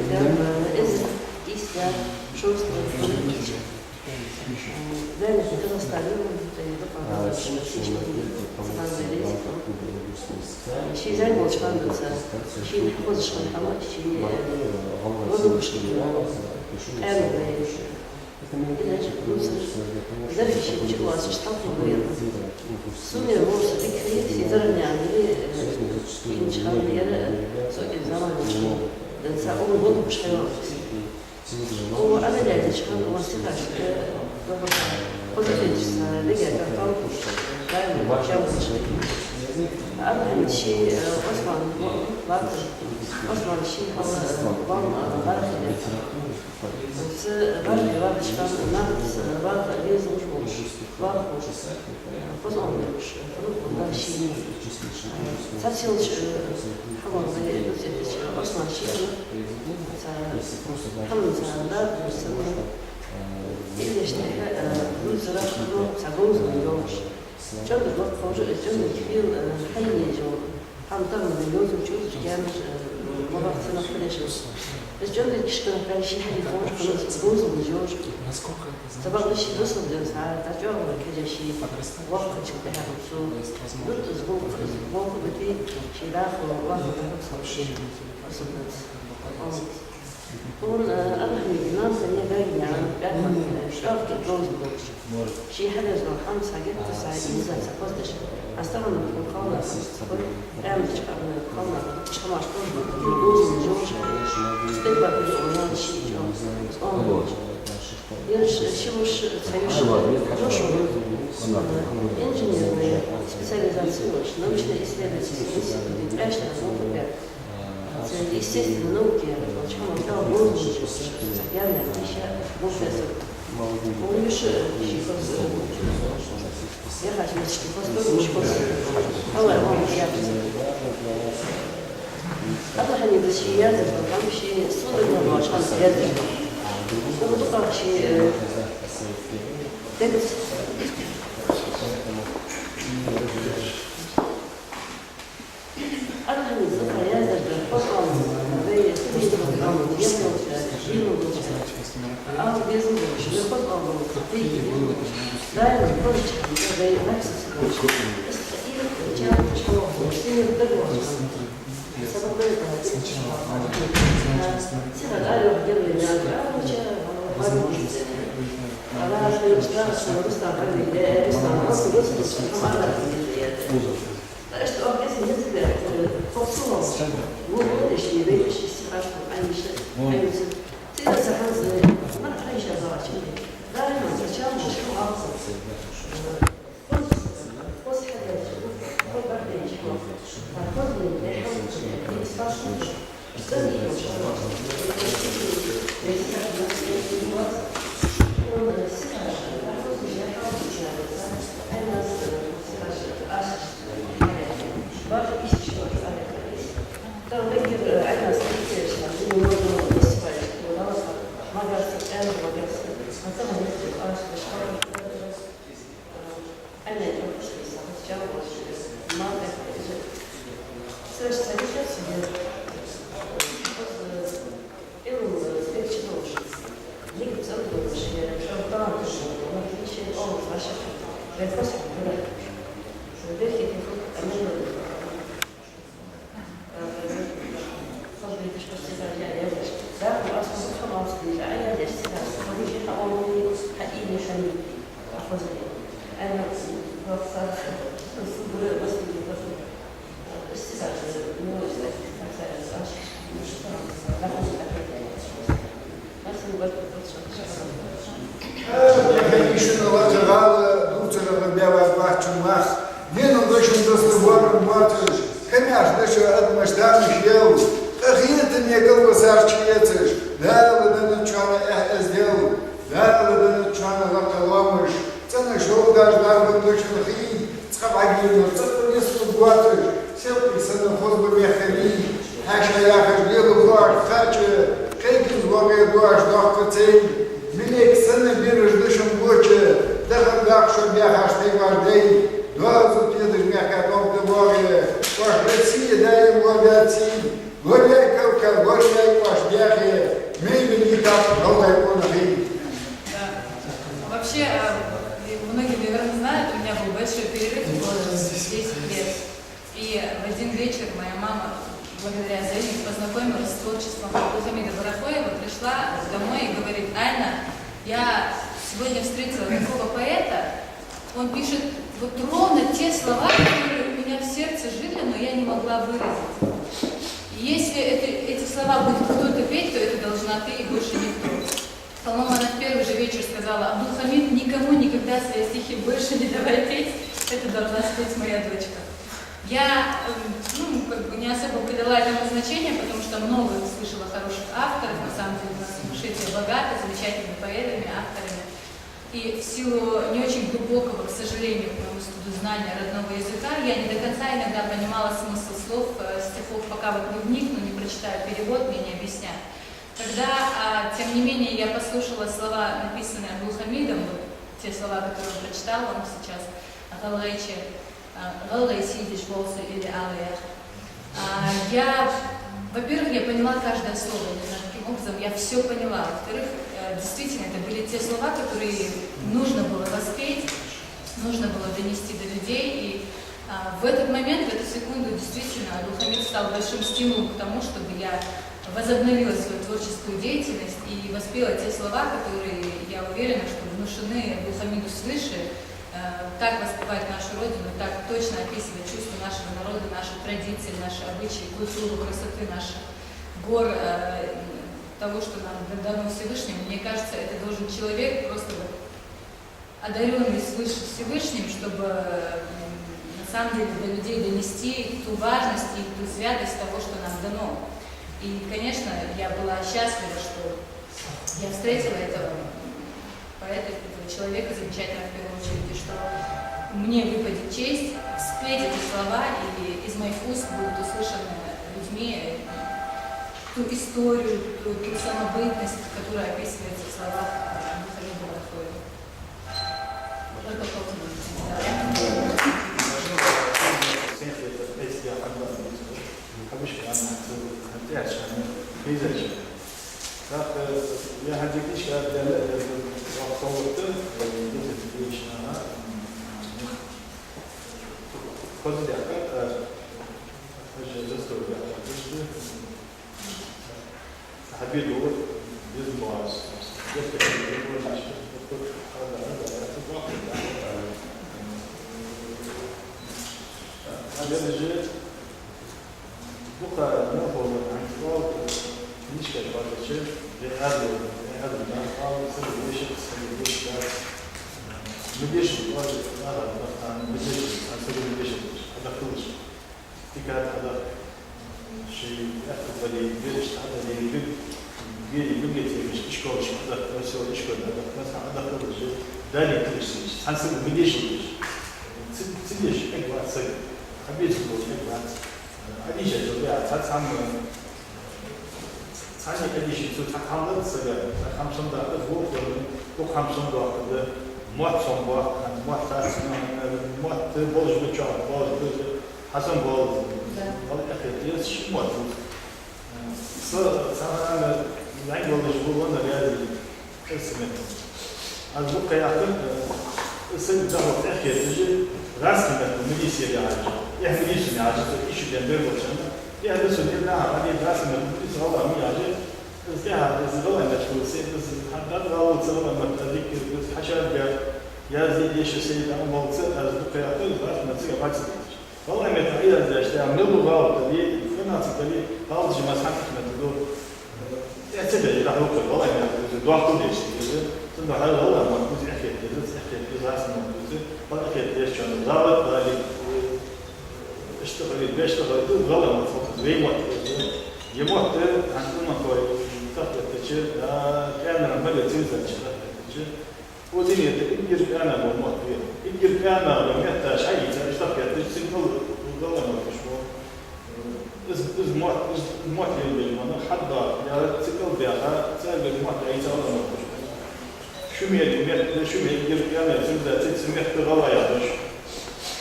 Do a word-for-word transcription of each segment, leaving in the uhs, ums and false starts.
Из ийс дар шовзткъа дар хьалха ийша. Даьла къахетамца, тӀехьа дукха хьалха ийша, ийша вар, цхьан варис. Ший зӀамига волча хана денз, шийна хозаш хинна хӀама, ший, э, лорадолаш хинна къамаьл вай. Иначе, ну, деррига ший чу лоацаш хьалха ваьнна. Сона ер воша дика хет, из зарран яьнна, э, инчхьа яр, э, со из заман чу. Денз укхун лорадолаш хинна. О, Ӏамал яьча хана, о, сихаш, э, хоза хеташ, дега тӀа палкуш, даим чам. Архьан ший, э, Ӏусман, лакха, Ӏусман ший хьалха, э, ван, э, бархӀ лет. Цу бархӀе вахача хана нах, э, ваха везаш волаш, ваха волаш. Хоза Ӏомабеш, хӀанз да ший. Цхьа сел, э, хьалха вай, э, Ӏусман ший, цхьа хӀама цхьа да, цхьа да. Иллеш тӀехьа, э, рузара хӀама цхьа говзал йолаш. ЧӀоагӀа лакха ховш, э, чӀоагӀа хила, э, хьайна йолаш. ХӀама тахана йовзача чура гаьнаш, э, ма бахьа цхьа нах хилаш. Из чӀоагӀа кишкана кхаьча ший хьайна ховш, хӀанз говзал йолаш. Цхьабакъда ший дусаргда цхьа, дӀачӀоагӀа кхаьча ший воккхача тӀехьа цо. Дут из гулх, из гулх битий, ший даха ваха даха цо. Особенно. Тхона, э, Архьанга нанас а, даьга а, бӀаргашта, э, чӀоагӀа говзал болаш. Ший хьадеш дола хӀама цхьа геттара цхьа изза цхьа хоза деш. Аз тахан тхона кхалнах цхьа хой, Ӏаьмлача арна кхалнах, чамаш хоза, говзал йолаш. Стенга бахьан долаш ший чӀоагӀа цӀена болаш. Ераш ши воша, цхьа йиша, йиша, инженерная специализация йолаш, научно-исследовательский институт, тӀехьашка наука бер. Цу естественной науке, чӀоагӀа говзал йолаш, цхьа генерал, йиша, профессор. Он йиша, ший хоза, я хочу сказать, ший хоза, ший хоза. Алай, он я. Архьанга ший яздаь, там ший сона лоацаш яздаь. Укх дукхагӀа ший, э, текст. Архьанга цхьа яздаь, хоза Ӏомадаь, вай сибин Ӏомадаь, еза волча, дийна волча. Ала безам болаш, вай хоза Ӏомадаь, вай даим хозача, вай ваксица болаш. Ира чам чхьа вахаш, синер даг вахаш. Сабаб да, сначала, сихар аьлар, герой, я, а, лучше, возможность, э, ала, Рустам, Рустам, Рустам, Рустам, Рустам, Рустам, Рустам, Ужас. Так что, а если не тебя, э, то в целом, ну, вот, если не веришь, если хорошо, конечно, конечно. Ты это сразу, ну, конечно, да, очень. Да, ну, сначала начнём август. Э, август, август, август, август, Тхоай шин лакха гӀала дувцарах беваз вахачун мах, денал дошун доста ворам боацаш, камаьрша дошо адамаш тамаш ел, къахетаме галвасар чуэцаш, Дала денначоа эхь-эздел, Дала денначоа лакха лоамаш, цӀена шовдаш дарбан дошун хий, цкъа бӀаргийна, цӀаккха нислуш боацаш, селкъий санна хоза ба мехкарий, хьаьша яхаш лела хӀоаш кхача, кхайкинза вагӀе доаш дохка цей, билек санна бераш дошун боча, дахар даккха шо баьхаш тайвар дай, доазув тедаш мехка тӀом тӀа воагӀе, оаш Россия даим лоадаций, Лораяй кал-кал, лораяй кӀош дехе, меймин йитар гӀалгӀай къонахий. Да. Вообще, э, и многие, наверное, знают, у меня был большой перерыв, вот, десять лет. И в один вечер моя мама, благодаря Зене, познакомилась с творчеством Абдулхамида Барахоева, пришла домой и говорит: «Айна, я сегодня встретила такого поэта, он пишет вот ровно те слова, которые у меня в сердце жили, но я не могла выразить. И если это, эти слова будет кто-то петь, то это должна ты и больше никто». По-моему, она в первый же вечер сказала: «Абдулхамид, никому никогда свои стихи больше не давай петь, это должна спеть моя дочка». Я, эм, ну, как бы не особо придала этому значения, потому что много слышала хороших авторов, на самом деле у нас Ингушетия богата замечательными поэтами, авторами. И в силу не очень глубокого, к сожалению, к моему стыду, знания родного языка, я не до конца иногда понимала смысл слов, э, стихов, пока вот не вникну, не прочитаю перевод, мне не объяснят. Когда, а, тем не менее, я послушала слова, написанные Абдулхамидом, вот те слова, которые он прочитал вам сейчас, «ГӀалгӀайче, а, гӀалгӀай сий деш волча или алаях». А, я, во-первых, я поняла каждое слово, не знаю, каким образом, я все поняла. Во-вторых, э, действительно, это были те слова, которые нужно было воспеть, нужно было донести до людей. И, а, в этот момент, в эту секунду, действительно, Абдулхамид стал большим стимулом к тому, чтобы я возобновила свою творческую деятельность и воспела те слова, которые, я уверена, что внушены Абдулхамиду свыше, э, так воспевать нашу Родину, так точно описывать чувства нашего народа, наши традиции, наши обычаи, культуру, красоты наших гор, э, того, что нам дано Всевышним. Мне кажется, это должен человек, просто вот одарённый свыше Всевышним, чтобы, м, на самом деле до людей донести ту важность и ту святость того, что нам дано. И, конечно, я была счастлива, что я встретила этого поэта, этого человека замечательного в первую очередь, и что мне выпадет честь спеть эти слова, и из моих уст будут услышаны людьми, э, ту историю, ту, ту самобытность, которая описывается в словах, э, Абдулхамида Барахоева. Только полтинник. Да. Так, э, я хьадигиш я дала, э, вахт салгӀатта, э, деза дийшна, м, хоза дехка, э, хоза застор дехка, хабир ду, без баз. Если хабир ду, значит, хада, хада, хада, хада, хада. Дукха мохо хӀанз оал, книжка бахача, вай Ӏаьдал, вай Ӏаьдал нах оал, сага вешаргдац, сага вешаргдац. Ма дешаргда оал, нах, нах, ма дешаргда, сага ма дешаргда, хьадахалаш. Дика хьадахка, шоай аьттув бале, бераш хьадале, бир-, бери библиотекашка, ишколашка хьадахка, сел ишколе хьадахка, хьадахалаш, Дала тешаш, цхьан сага ма дешаргда. Ца, ца деш, хьегвац сага. Хьабийца болаш хьегвац. Хьадийшача беа, цхьа цхьамма, цхьанне хьадийшача, цо цхьа хӀама лаьца сага, цхьа хӀама сомадаккха да, вокхо, вокхо хӀама сомадоаккхаргда, мотт сомабоаккх, хӀанз мотт дац, мотт болаш ба чӀоагӀа, болаш ба, хьа сомабоаллалца. Да. Вала эхет, ес ши мотт. Со, цхьан хана, зӀамига волаш ва, ванна раьза. Из меттала. Аз дукха яхар, э, из саг дахалца эхь хеташ, гӀазкхий меттала милице яхаш. Эхь милице яхаш, со иши ден бер болчана. Эхь да со ден нахьа, гӀади гӀазкхий меттала милице гӀалгӀа ма яхаш. Из тӀехьа, из гӀалгӀай меттала се, из хьадад гӀалгӀаца гӀалгӀай меттала дикка, из хьачарга язде деша се да амалца, аз дукха яхар, гӀазкхий меттала цига бац деш. ГӀалгӀай меттала Ӏояздеш да, мел ду гӀалат дале, финанса дале, гӀалат жима схьакхмет ду. Э, эццабе дӀахьокхар гӀалгӀай меттала, из дохкал деш, из, цун духьа гӀалгӀай мотт гуз эхет, из, эхет, из, гӀазкхий мотт гуз, гӀалат эхет деш чан, гӀалат дале, э, иштта хиле, бешта хиле, из гӀалгӀай мотт, вай мотт, из. Е мотт, хӀанз цунна кой, тахлетача, а, кӀаьнара мел цинзача тахлетача. Укх дунен тӀа эггара кӀаьнагӀа бола мотт вер. Эггара кӀаьнагӀа бола метташ хьаийца, иштта кхеташ, цига гӀалгӀай мотт уж ба. Из, из мотт, из мотт лелабеш ма хьадда, я цига кӀал баьха, царгара мотт Ӏийца гӀалгӀай мотт уж ба. Шумера метта, Шумера эггара кӀаьнагӀа цинза, цига цу метта гӀалгӀай яхаш.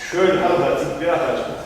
Шоайла хьалха цига баьхача,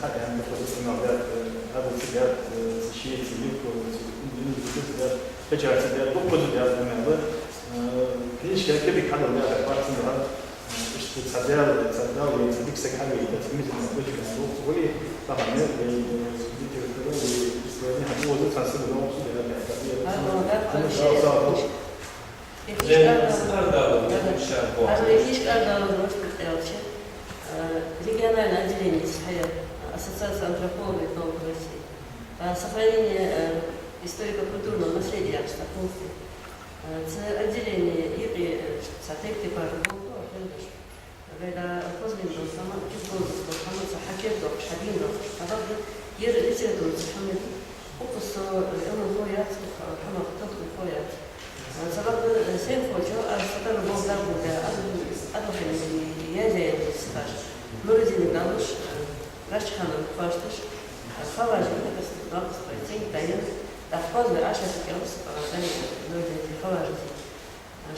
хьадаьнна, дукха зуламал даьд, э, Ӏаьдал ца даьд, э, шийца, юкъе, ца, юкъе ца даьд, кхычарца даьд, дукха ца даьд, аьнна, э, книжка кепиг хьадала даьд, бац цун хьал, э, иштта цхьа Дала, цхьа Дала, цхьа дика саг хьавайта, цхьа мизан ма бачкан, вокх цу вали, тахан мел, э, литература, э, ислами хьан оза цхьан сага новкъа су даьд, даьд, даьд. Ага, да, Ага, хорошо. Да, да. Лена Сапардалова, Ага. Мишар Бохович. Ага, Мишар Бохович, аьлча, э, региональное отделение схьая, Ассоциация антропологов и этнологов России. А, сохранение, э, историко-культурного наследия Аштарховцы. Э, цу отделени юкъе, э, цхьа тайп-тайпара болх ба хьоадеш. Вайна хоза вина дола хӀама, кхы болх ба хӀама, цхьа хьакер доаккхаш, хьадийна доаккхаш. Хьабаьхка, ер литература цу хӀаман, укхаза со, э, Ӏилманхо яц, укх хӀамах талхинхо яц. Э, цхьабакъда, э, Сенхочо, аз цу тӀара болх дӀаболабаь, аз, аз хьалха язъяь я сихаш. Нураддинага далуш, э, Рачханов кхоачаш, э, хаважи, накъаст, накъаст, цинк дайна, тӀаккха хоза Ӏашат кӀелс, э, дайна, Нураддин хаважи.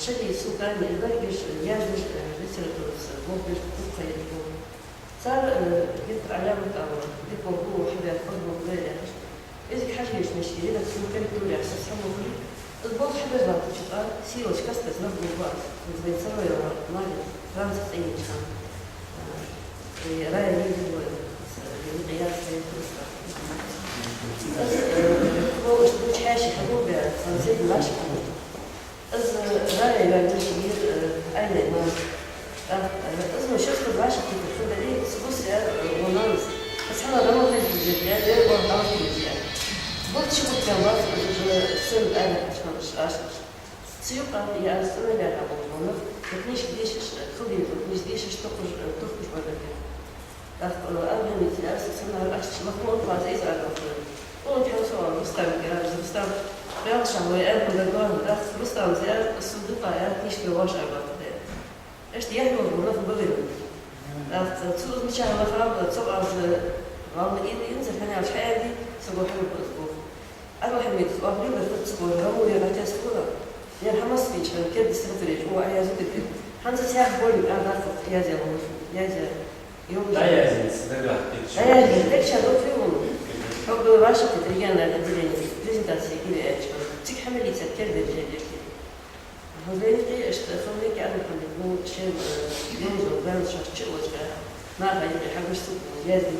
Шади Султани, Илбаргаш, яздеш, э, литератураца болх беш дукха ха яр. Цар, э, геттара Ӏаламат ала, дика болх ба, хьабаьхка хоза болх ба яхаш. Из хьажа еш мешки, редакцион корректуре яхаш, схьа ма хулий. Из болх хьабеш латтача, сийлаш кастац нах болх ба. Из вай царвайла мали, Франца цӀенеча. Э, рая не было, э, не яц, не просто. Из, э, болх бучхьаьши хьабу бе, цан зед лаш хьабу. Из рая ваьнна шийр, э, айна ма. А, э, из ну шерстка ваша кипа, фу дали, сбус я, э, вон из. Из хьала дама хезди я, я, я, вон дама хезди я. Вот чего там вас, уже сын айна ашман, аш, аш. Цюк ам я, сын я, а, вон, вон. Книжка дешаш, э, худин, книжка дешаш, тохуш, э, тохуш бадабе. ТӀаккха, э, аргӀанийца аьлча, сенна аьлча, Махмуд-паша из аргӀанийца. Цун хьалха со Рустамга аьлар, Рустам, Белхашка вай аьлар, хӀама дар гоама, тӀаккха Рустамца аьлар, из сога дукха аьлар, книжка воаш аргӀанийца. Иштта яхь йолаш нах ба вайна. ТӀаккха цо из мичахьа лаха, цо аз, э, валла ила инзар хьаьнал шхьаьди, саго хьалур ба из боху. Ӏабдул-Хьамид, оаха лелар хӀанз цхьа гӀо, гӀаммо яр гӀатеста хулар. Яр хӀамаш бийча, хӀанз керда дистхилар тӀережа, о, Ӏаязу тӀережа. ХӀанз цхьаькха болга, а, даккха, Ӏаязъяла вуж, Ӏаязъяла. Йо, Ӏаязъяла, дагахь тӀережа. Ӏаязъяла, тӀережа доккхий вон. ХӀанз вӀашагӀкхийтта региональное отделение, презентаци гире аьлча. Цига хьамалийца керда держе дерти. ХӀанз вайна кхы иштта, хӀанз вайна кӀаьда хӀама бу, шоай, э, йовзал, баьнна шоаш чу а вачкъа, наха юкъе хьагуш ца бу, язди.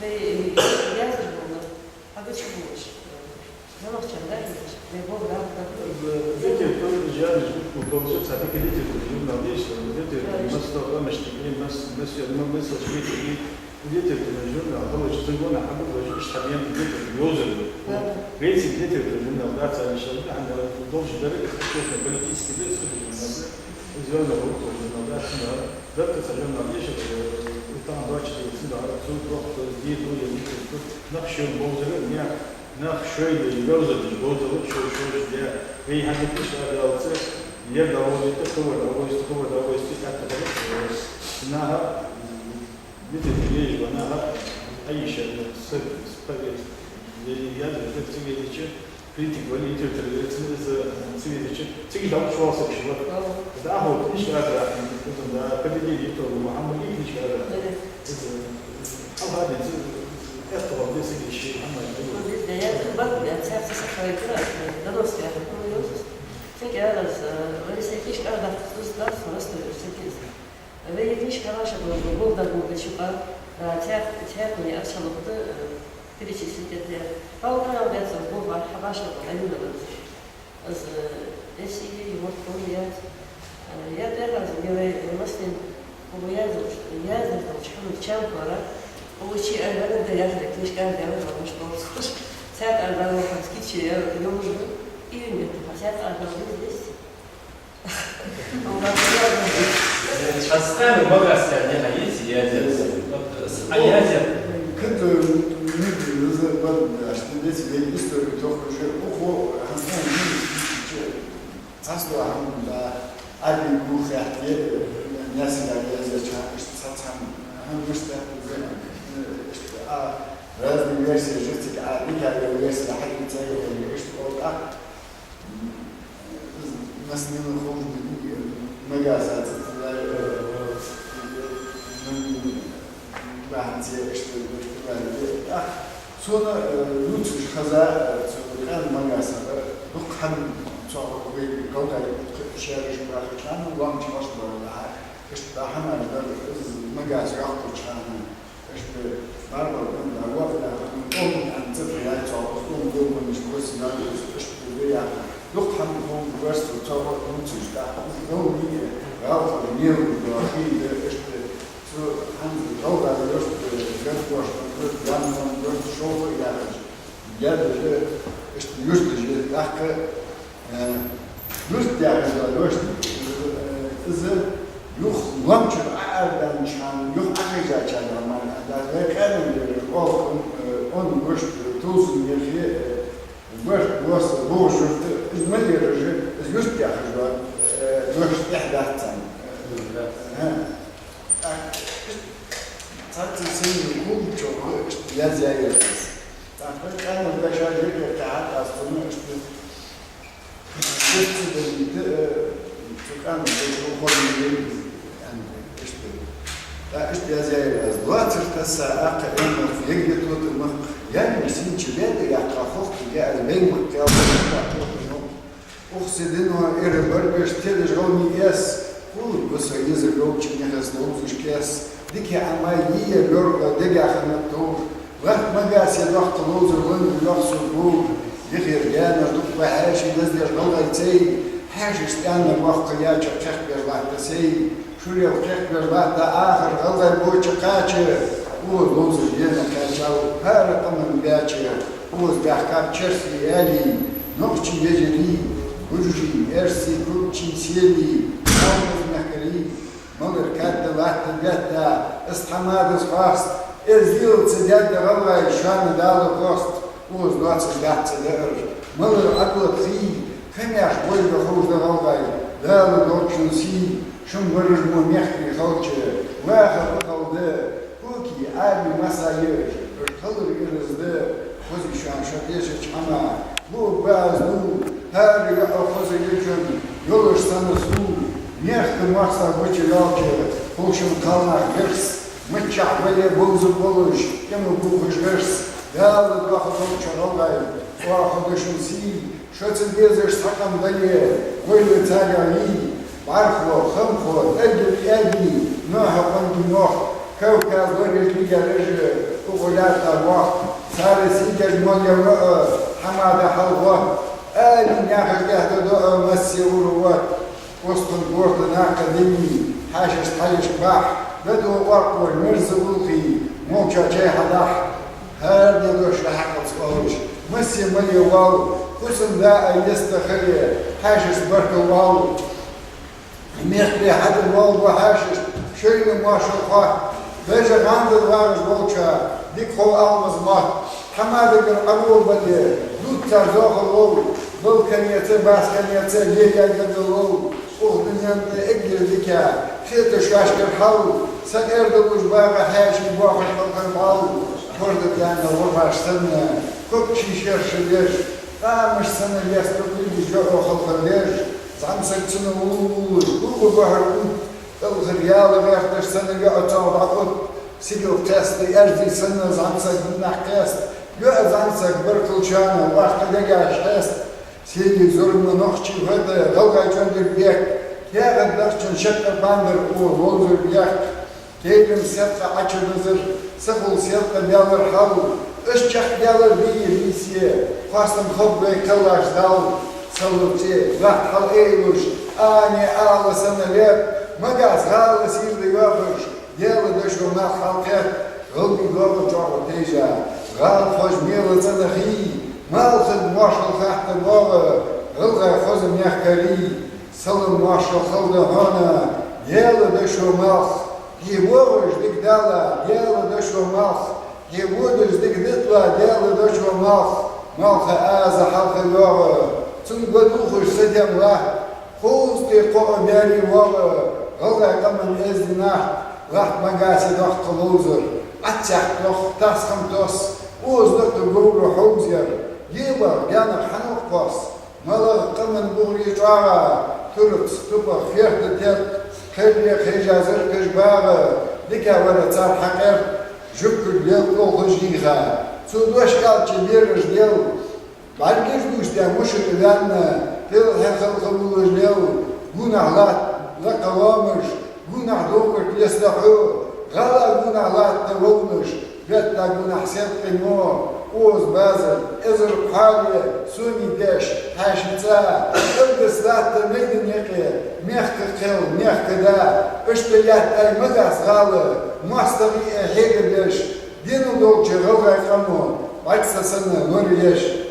Вай, э, яздеш бола нах, хьагуча болаш, э, замахчара дӀахьежаш, вай боху дӀахо, дӀахо. Литература журналист бу, бу, бу, цхьа дика литература журнал деш, литература, да, масса, масса, масса, масса, масса, масса, Литературный журнал, короче, цигана хьабур вай иштта хьабаьнна литература йовзар. Да, да. Вециг литературный журнал дац аьнна шоана, хӀана аьлча долаш дар, общественно-политический дар, из хӀама журнал да. Из вевзар вокх журнал дац, цунна дар, дар цхьа журнал дешар, э, и там доча децин дар, цу дохк, цу ди, ду, я литература, нах шоайла бовзар, нах, нах шоайла йовзар, бовзар, шоай, шоай, я, вай хьадиташ а далца, я довозит, хабар довозит, хабар довозит, это, э, наха, Дитина езаш ба наха, Ӏайша, саг, саг, я, я, я, цига дича, критик вале, литература вале, цига, цига дича, цига дӀа шоал саг ши вар. Ага. ДӀахо книжка аргӀа, да, «Победи Виктора Мухаммада» книжка аргӀа. Ага. Из, алхадин, цига, эттагӀа, Везде я, бакъда, цхьацца сахарайкара, донос яхар хӀама йолаш. Цига аз, э, вай сехиш кӀар дахьаш, дус дац, просто сехиш. Вай книжка хьабашар болаш, гулда, гулда шуга, э, цхьа-, цхьацца арчалухта, э, перечислить даьд. Павел Павел бецал гулба хьабашар бола, Амина Лабзиш. Аз, э, эссе, юмор хӀама яц. Э, я тӀехьа аз гелай, э, массанена хӀама яздеш, яздеш долча хӀаман чам хьора. Учи ай вагар да яхар, книжка ар дела, валаш болсуш. Цхьацца ар дала хас кичи я, йолаш ба. И вин бетта, цхьацца ар дала вин дес. Шоана магас яр не хьаийца, язъяр. Вот, а язъяр. Кхы, э, мир, э, за-, бан, а, что здесь век историю только уже, охо, а, ну, ну, ну, цхьацца хӀама да, Ӏарбий гух яхьте, э, нясига язъяьча, ишта цхьацца хӀама, хӀама мишта, э, ишта, а, разные версии житик, а дикая версия хьаийца, э, ишта, вот, а, Массанена ховш да, магаса цӀи ца дай, э, бахьан ца ишта дай, ишта дай. А, сона, э, юцаш хаза, э, цу къаьна магасагара дукха хӀама цох вай гӀалгӀай шаьраш бахача хана, лоамаш хьош бара, ишта хӀамаш дар, из магас йоаккхача хана. Ишта барбал ганда, вахта, хӀама, оман цӀи яй цох, оман гулбанаш кос яй, ишта вай яха. Дукха хӀама хул версу цох юцаш да. Гал мие, гӀалгӀай мел да, хий да, ишта цу хӀанз гӀалгӀай верст, гаргош верст, янван верст, шолха яхаш. Яр уже, ишта юрташ я, тӀаккха, э, юрт яхаш дола, э, из юха лоам чура Ӏоарабаьннача хана, юха Ӏохайшача хана, мара, да, вай къаьнара вер, олхун, э, он гошт, э, тулсун ерхе, э, барт, бос, богӀ юрт, из ма яр уже, из юрт яхаш дола, э, гошт тӀехьа дац царна. Э, а, цхьацца санна кулчо, ишта язъяьяр аз. ТӀаккха къаьна баша жеке тӀехьа аз цунна ишта ишта ца далийта, э, цу къаьна баша хӀама лелаш, аьнна, ишта. ТӀаккха ишта язъяьяр аз. Доацар тесса акха эмох, егге тота мах, яьнна синча беда яьккха хохтиге аз беймаккхал тота мах. Укх се дино ира баргаш, тедаш гӀалгӀай эс, хулар гуса иза голча мехас ловзаш кес, дика Ӏамай йийя лоргӀа дегахана товр, латт магас я дохка ловзар ланга йохсур гур, дихир гаьнар дукха ба хьаьший даздеш гӀалгӀай цӀай, хьаьшашта аьнна бохка яьча кхехкабеш латта сай. Шурел кхехкабеш латта ахар гӀалгӀай боча кхача, укхаза ловзаш дена кхаьчав, хӀара къаман баьча, укхаза баьхкаб черсий, аьлий, нохчий, ежарий, гуржий, эрсий, курдчий, селий, кавказ мехкарий, малар кадда латта бетта, из хӀама дас хоаст, эздел ца даьд гӀалгӀай, шоана Дала хост. Укхаза доацаш дац цӀи даар, малар Ӏадота хий, камаьрша бойла ховш да гӀалгӀай, Дала долчун сий, шун бараш мо мехкарий халча, ваха бахал да, кокий, Ӏарбий масса еш, уж халар ираз да, хоза шоана шо дешача хӀама, лув базду, хӀара йоӀ хоза ечун, йолаш санна су, мехка мохса гуча йолча, хулшин кхалнах герс, маччахь вале бовза болаш, тӀема бухаш герс, Дала дохадолча гӀалгӀай, оаха да шун сий, шо ца дезаш цхьа къам бале, вайла царех йий, бӀархо, хамхо, тӀадил аьдий, ноха къонги мох, Кавказ лорилга режа, укх лаьтта вох, цар сийдеш молла воӀ, хӀама да хьалгӀо, али наьха тӀехьа да доӀа, массе ура вот. Устун корта накха дими, хьаьшашта хьалхашка бахь, дадо оаркхор мерза улхий, молча чай хьадахь. ХӀара де дош хьакъалца оалаш, массе мале вал, кусан да а еста хиле, хьаьшашта баркал оал. Мехкарий хьадар вал го хьаьшашта, шоайла мошал хьо, даже гӀандал вагӀаш волча, дика хов алмаз мотт. ХӀама дагара Ӏаво бале, дувц цар зоахалол, балканеца, басканеца, лелагаргалол, укх дунен тӀа эггара дика, хеташ шоашкара хьал, са эрдалуш багӀа хьаьший бохаш халхар бӀал, хорда гаьна лохаш санна, копчий шерша деш, къамаш санна леста кулги жоӀо халхар деш, зӀамсаг цунна уллув уллуш, уллув бохар ут, кӀалхара яла гӀерташ санна йоӀо цох дӀаотт, Сигала кхест, аьрзи санна зӀамсаг дийнахьа кхест, йоӀ зӀамсаг баркал чана, ваккха дегаш хьест. Сийли зурма нохчий хӀета, гӀалгӀай чӀоагӀа бехк, кегӀа дахчан шаккха бандара къо ловзар бехк. Кейлам сетта Ӏача базар, сахул сетта бялар хьал, аш чакхдаьлар бийя бийсе, хоастам хоб вай кхеллаш Дала. Саллалци, лахь хьал эйлуш, ани ала санна леп, магас гӀала сийрда йоахаш, Даьла дошо малх хьалкхет, гӀалби доагӀа чӀоагӀа тайжа, гӀала хоза мела цӀа дахий, малхага моаршал хатта боагӀа, гӀалгӀай хоза мехкарий. Салам моаршал хилда хьона, Даьла дошо малх, хье воагӀаш дика дала, Даьла дошо малх, хье водаш дика дитла, Даьла дошо малх, малха аза хьалха йоагӀа, цунга духаш сатем лахь, кхузткъеи кхоъ баьри воагӀа, гӀалгӀай къаман эздий нах, лахь магасе дохка ловзар, Ӏаццехк тох, тасхам тос, оза дакъа говра хьовзар, ебах гаьнах хьанал кхос, малагӀа къаман бугӀари чӀоагӀа, турц, тупах, ферта, терт, кхерде хьежа зеркаш багӀа, дика вара цар хьакъерт, жугтиг лел кӀолхаш йийха, цу дош аьлча бераш лел, бӀаргаш дувцаш мушта ваьнна, тӀехьа халха вулаш лел, гонахьа латт лакха лоамаш, гонахьа догӀарт леста хьо, гӀала гонахьа латта вовнаш, бетта гонахьа сеткъа мо, оза базар, эзар кхоале, соми деш, хьаьший цӀа, кӀалдис латта майдан юкъе, мехка кхел, мехка да, иштта лаьттай магас гӀала, моастагӀий а хьегабеш, денал долча гӀалгӀай къамо, бӀарг са санна лора еш.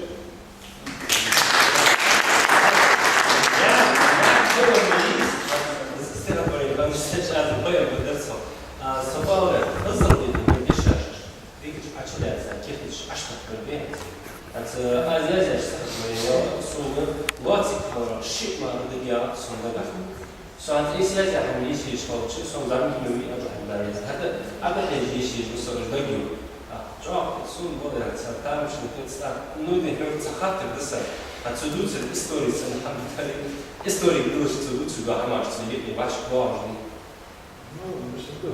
Со хӀанз из язъяь хӀама йиш йолча, сона зӀамига ма вий Ӏабдул-Хьамида язъяь. ХӀаьта Ӏабдул-Хьамида язъяь йиш йолаш, сона уж дагайоагӀа. А, чӀоагӀа, сона бакъдар цар тамашийна тӀа цӀа, ну, де хьога цхьа хаттар да са. ХӀанз цу дувцар истори санна хӀама да. Истори дувцаш цу дувцар да хӀамаш, цу юкъе вӀашагӀбоагӀаш да. Ну, ну, что,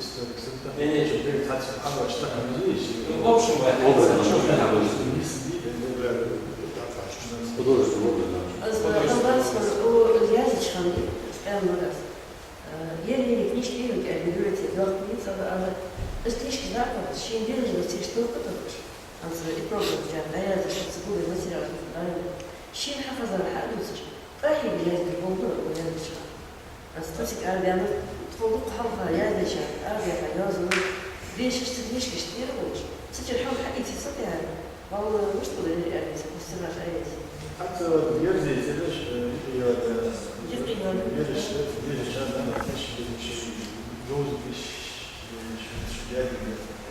истори санна. Не, не. Хьаьта хӀамаш тахана йиш. Ну, в общем, в общем, художественный образ. Художественный образ, да. Аз хабар сар у язъяь хӀама, стенна магас. Э, ери книжка ери, как бы, говорите, дохни, сага ала. Аз книжка знакомы, шин день же все что-то. Аз и программа взяла, да, я за что-то забыла, материал, правильно. Шин хьафазар хьадувцаш, тӀехьа язъяь болду, у язъяь. Аз тасик арбяна, тхо дукха хьалха язъяь, арбяха язъяь, вешаш ца книжкаш тӀера болаш. Цу чура хьал хьаийца ца тӀера. Валлахӏи, мишта хул ер аьлча, мишта ца баш айвес. ХӀанз ерзац ераш, э, юкъе йоагӀа, юкъе йоагӀа. Ераш, ераш, жан, жан, теш, ераш, жовз, теш, ераш, шо, шо, дядя,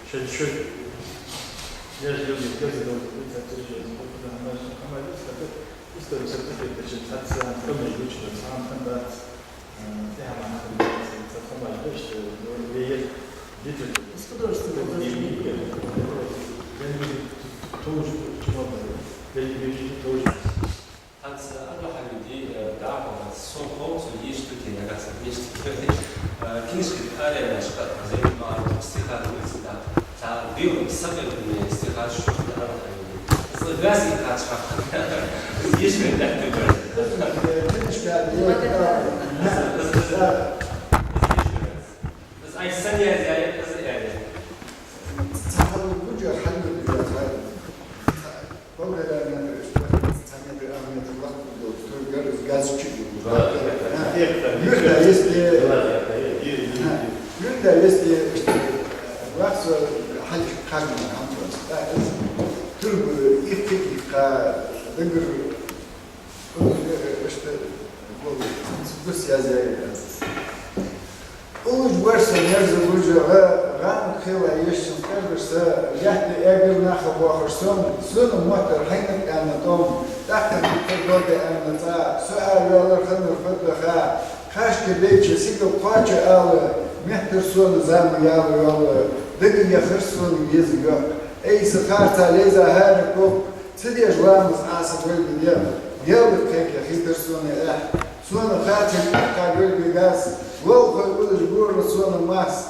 шо, шо, ераш, ераш, ераш, ераш, ераш, ераш, ераш, ераш, история сертификат, значит, хӀанз, хӀанз, хӀанз, хӀанз, хӀанз, Из художественный образ. ХӀанз Ӏабдул-Хьамида, э, дӀахо, сона хов цо еш тутий нагахьа санна, еш тутий. Э, книжка аренашка, займа, стихаш вуйца да. Цхьа бил сакъердаме стихаш шух да Ӏабдул-Хьамида. Из гаси кхача хьаха. Из еш мел даьтта бер. Из, из, из, из еш мел. Из ай санна язъяьй, из аьле. Цхьа хьал гуча, хьал гуча, цхьа. Полтора метра, цхьа метр, ах метр лакха долаш, только газ чу. Да. Юрда, если, да, юрда, если, вахса хьалча кхагна, хьамтос. Да, из турбу, икхик, икха, дагар, Иштта гуллуш, дус язъяьй аз. Уллув вар со, мерза лув гӀа, гӀанкхила ешшан кӀаргаш са, лаьтта эггара наха бохаш сом, сона моттар хьайна аьнна тӀом, тӀаккха дикка дода аьнна цӀа, со араваьлар ханнар фаддаха, кхашка бейча сигал кхоача ала, меттар сона зама яла йола, дага яхар сона веза йоӀ. Эй, са харца леза хӀара кок, Ца деш ламаз Ӏаса вай бе, ялат кхайкар хетар сона эхь. Сона хацар тӀаккха вай бе газ, ловхой уллаш гора сона мас.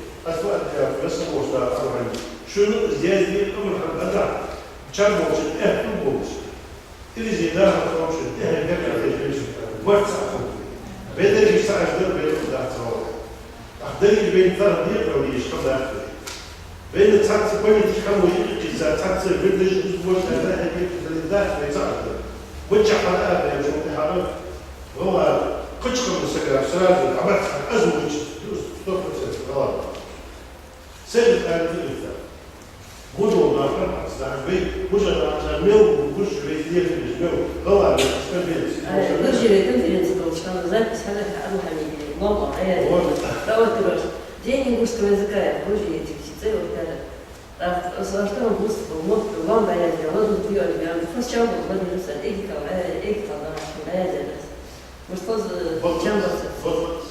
Аз ва аьнна, весса волча Дала хьалхара. Шоана из язде къамаьл хьадоагӀа, чам болча тӀехьа болаш. Илизи даха ховшин тӀехьа бекъа хьежаш, варца хӀама. Вай деррига цхьа аш дар, вай дац хьо. Ах, деррига вай цхьа декъал деш хьадаьхкад. Вайна цхьацца политика хӀама йикъича, цхьацца вирдаш из бошла да, хӀама йикъича, дац вай цхьа аш дар. Ваччахьа хьара а бен, шун тӀехьара гӀалгӀа кхыча хӀама сага сразу хьабац, аз вуч, сто процентов гӀалгӀа. Сергей Алексеевич, гужо нахар хьаца, вай гужа нахар мел, гуж вай лехаш мел, гала вай хьаца мел. Ай, гужи вай конференция долча хана запись хьадаьд Абу Хьамида, лома, ай, ай. Вот. Давай, короче, День ингушского языка, гужи эти птицы, вот это. Так, с-, а что он выступил? Вот, лома, ай, ай, ладно, ты, ай, ай, фас чам был, ладно, Руслан, эги там, ай, ай, эги там, да, ай, ай, ай. Может, поз-, вот, чам был? Вот, вот.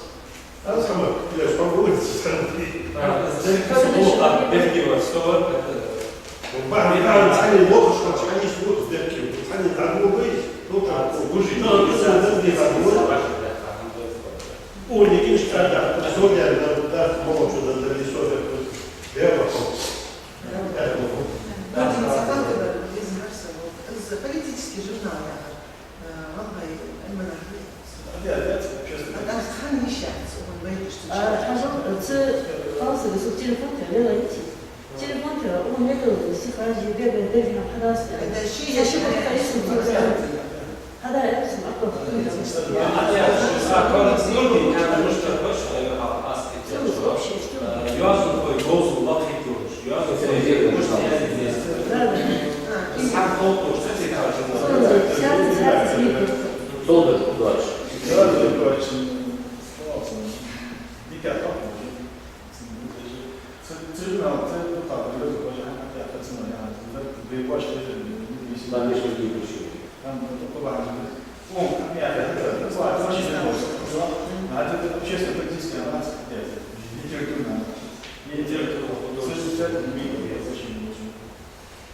Аз хӀама, я ж могу улицы схьамти. А, здесь слово от Бергиева, слово это. Бахьан, бахьан, цхьанне лохаш хилча, хьанна йиш йолаш Бергиев. Цхьанне дӀадоагӀа вай, ну, а, так, гужи. Ну, ну, да, да, да. О, не, конечно, да, да. Софья, да, да, молодцу, да, да, не Софья, да, я пошёл. Да, да, да. Да, да, да, да, из политический журнал, я. Э, валлахӀи, Ӏилманах. Абе, абе, общественный. А там хьанна йиш яц, он вайдаш ца А, чу. Хьажал, ца, халсага со телефон тӀа мел йици. Телефон тӀа, он мел сихажи, бе, бе, бе, хьарас. Это ши Ца ящик ши бахьа хьарас, йиш хьарас. Хьадаьр сона, а то хӀанз. Хьадаьр сона, а то хӀанз нурби, хӀанз мишта хӀанз, э, хьал ас хӀанз. Цу общий, что ли? Э, йоазонхой говзал лакхе йолаш, йоазонхой мишта яздеш. Да, да. Исхьакъ Толтуш, цу тӀа кхача. Сяна, сяна, сяна. Толтуш, удачи. Йоазонхой, слава Богу. Дика хӀама. Ц-, ц-, цигара, ц-, дукха бере, бажа хӀама тӀа кхацана яхаш, ц-, ц-, бе баш летар, если там есть какие-то причины. Там, ну, только важно. О, там я, это, это, это, это, это, это, это, это, это, общественно-политическая нация, это, литературная. Литература, художество. С-, с-, с-, это, очень, очень.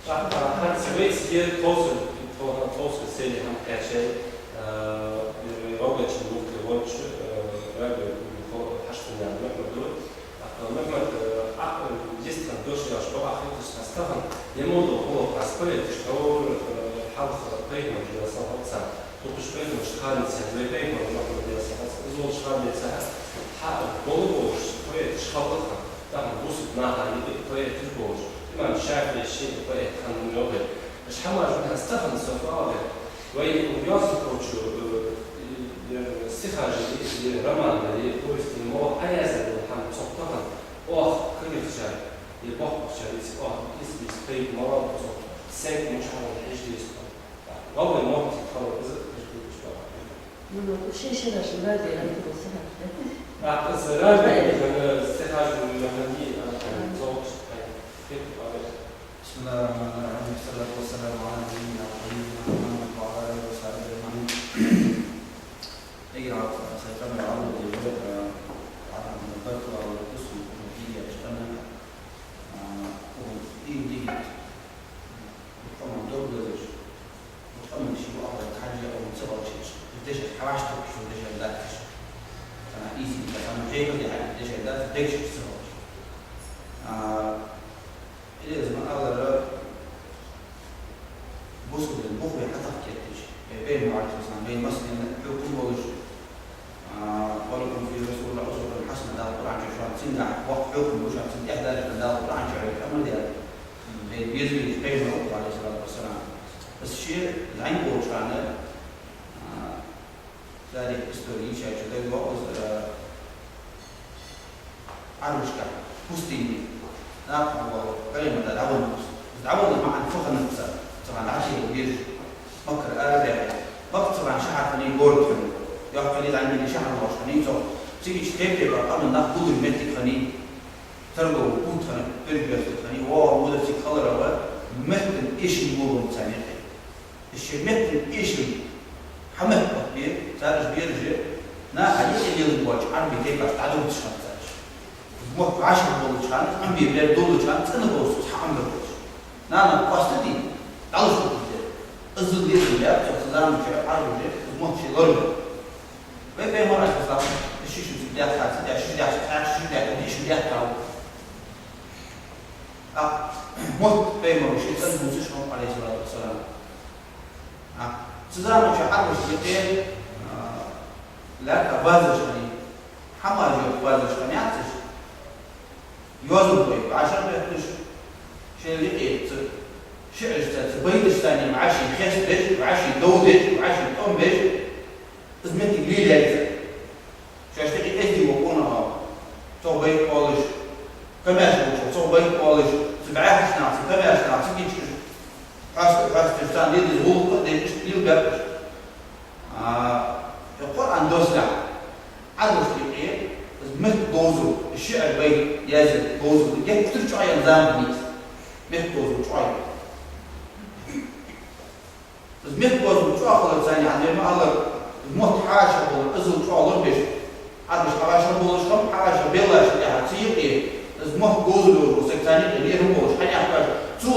ХӀанз вай цига тховсара, тхо-, тховсара селе хӀама кхаьчай, э, рогача муфти волча, э, Раби Хо-, Хьашманаькъан Мухьмад ва. Ахпа Мухьмад, э, а, э, дистан дош яш бо ахи тус хастахан, е модо хуло хас поэташ хьор, э, хьалха пайхамар жила сан хавца. Тукхуш пайхамараш ханна цхьа, вай пайхамар Мухьмад яса хьалца, из волча ханна цхьа, хьа болу болуш поэташ халкъаха, тахан бусалба наха юкъе поэташ болуш, имам ШафиӀий ший поэт хиннав йоах. Аш хӀамаш хӀанз тахан со фу оал, вай йоазонхочо, э, э, стихаш е, е роман е, е повесть е, мо хьаяздаь дола хӀама цох тахан, оаха кагирхачар, е боккхагӀчар, из оаха, из, из пайда ма лу цох, сенк мичахьа хьежа деза. Валлахӏи, мотт хала из хӀанз дувцаш ва. Ну, ну, ши-ши раз жина дера тӀа сахьат. А, из раз, да, да, стихаш махани, а, цогаш, а, хет, а, بسم الله الرحمن الرحيم. الصلاة والسلام على نبينا وحبيبنا محمد وعلى آله وصحبه أجمعين. Эгер хьа, хьа къамаьл Ӏалла деза, а, Ӏалам баркал Ӏалла дусу, хӀама дийяш къамаьл, а, хӀама дийгит. Къаман дог дезаш, къаман ши вахар хьажа, а, ца валчаш, дешаш хьаваш токхаш, дешаш датташ. Хьана изи, хьана хейгал де хьана дешаш датташ, дегшаш ца валчаш. А, илезма алара бусулбин бухве хьатах кетташ. Э, пайхамар алейхи салам, вай маслина хьукум болаш. А, ولكم في رسول الله أسوة حسنة, Дала Къуръан чу шоана цунгахь воккха хьукум ба, шоана цунна тӀехьа даржа Дала Къуръан чу хьукум ма дера. Вай беза везаш пайхамар ва, алейхи салату вассалам. Из ше зӀамига волча хана, а, тарих, истори йийшача дагадоагӀа из, а, Ӏарбашка, пустыне, накха хьавола, калимата дӀавенна ва из. Из дӀавенна маӀан фу хиннад цар, цу хана дӀатӀавена везаш, Маккара арабаьхе. Макка цу хана шахьар хиннай, город хиннай. Йоккха хиннай, зӀамига шахьар лоархӀаш хиннай цох. Цига иштта тайп-тайпара къаман нах гуллуш моттиг хиннай. Торговый путь хиннай, перекрёсток хиннай, вогӀа мудар цига хиларах, меттан эшам болаш царна юкъе. Из шоай меттан эшам хьаметтабе, цар уж бераш наха юкъе лелаш болча Ӏарбий тайпашта дӀадувцаш хиннад цар уж. Из мотт вӀашагӀболча хана, Ӏомабе бер долча хана, цӀена болаш цхьа Ӏомабер болаш. Нана къоастаде, дӀалуш хургда. Иззал лерхӀам баьб цо, цу заман чу Ӏарбаша из мотт шоай лорабе. Вай пайхамар алейхи салам, ши шу даьхка, ца даьхка, ши даьхка, ца даьхка, ши даьхка, ди шу даьхка. А, мотт пайхамара ший цӀена дувцаш хиннав, алейхи салату вассалам. А, цу заман чу Ӏарбашта юкъе, а, лаьрхӀа базараш хиннай, хӀамаш йоха базараш хиннаяц уж. Йоазонхой вӀашагӀбетташ, шоайла юкъе цу шиӀарашца, цу байташца вӀаший хестабеш, вӀаший дов деш, вӀаший тӀом беш, из моттиг лелаяьй цар. Шоашта юкъе эздий вола къонах, цох байт оалаш, комаьрша волчох цох байт оалаш, цу бӀаьхийча наха, цу комаьрша наха, цу кийчкаш хьоаста-, хьоасташ, царна леладеза гӀулакх а деш, иштта лелабаьб уж. А, э, Къуръан доссалехь, Ӏарбашта юкъе из метта говзал, шиӀар, байт язъе говзал геттара чӀоагӀъяьнна заман я из. Метта говзал чӀоагӀъяьнна. Из метта говзал чӀоагӀа хиларца, хӀана аьлча ма аллара, из мотт хьаьша болар, иззал чӀоагӀа лорабеш. Ӏарбаша хьаьша болаш хиннаб, хьаьша беллачул тӀехьагӀа цу юкъе из мотт говзал йолаш вола саг царна юкъе лерхӀам болаш хьаяхкаш, цо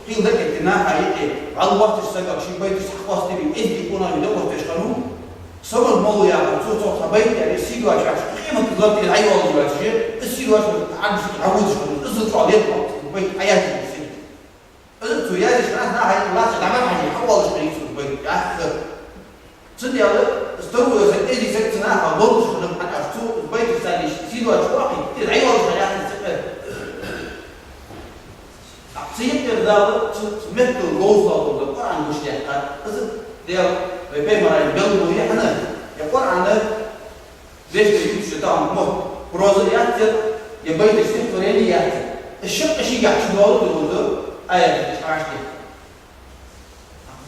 хила дакъа наха юкъе вӀалла воацача сагах ший байташ цхьа хоастабе, эздий къонахий дакъоастадеш хиннав. Сабар молла яхар, цо цох цхьа байт аьле, сийдоаца ваьхача, къематдийнахьа латте дӀайоалаш ваьча, из сийдоаца Ӏарбашта юкъе дӀаводаш хиннав, иззал чӀоагӀа лерхӀам, байт хьаяздеш саг. Из цо язъеш хиннад, наха юкъе латте дӀа ма хьажий, хьаоалаш хиннай цо байт, яхар. Цудухьа из таро йола саг, эздий саг цу наха лорадеш хиннаб, хӀана аьлча цо байташца сийдоаца ваьккхе, из дӀайоалаш хиннаяц из цӀаккха. ТӀаккха цу юкъера Дала, цу, цу меттала говзал дола Къуръан гучадаьккхад, из Даьла Вай пайхамара белгало я хьона, е Къуръан вешта юкъе тахан мо проза яц, е байташ стихотворени яц. Из шаккха шийгахь чу доаладу, аят чӀоагӀа.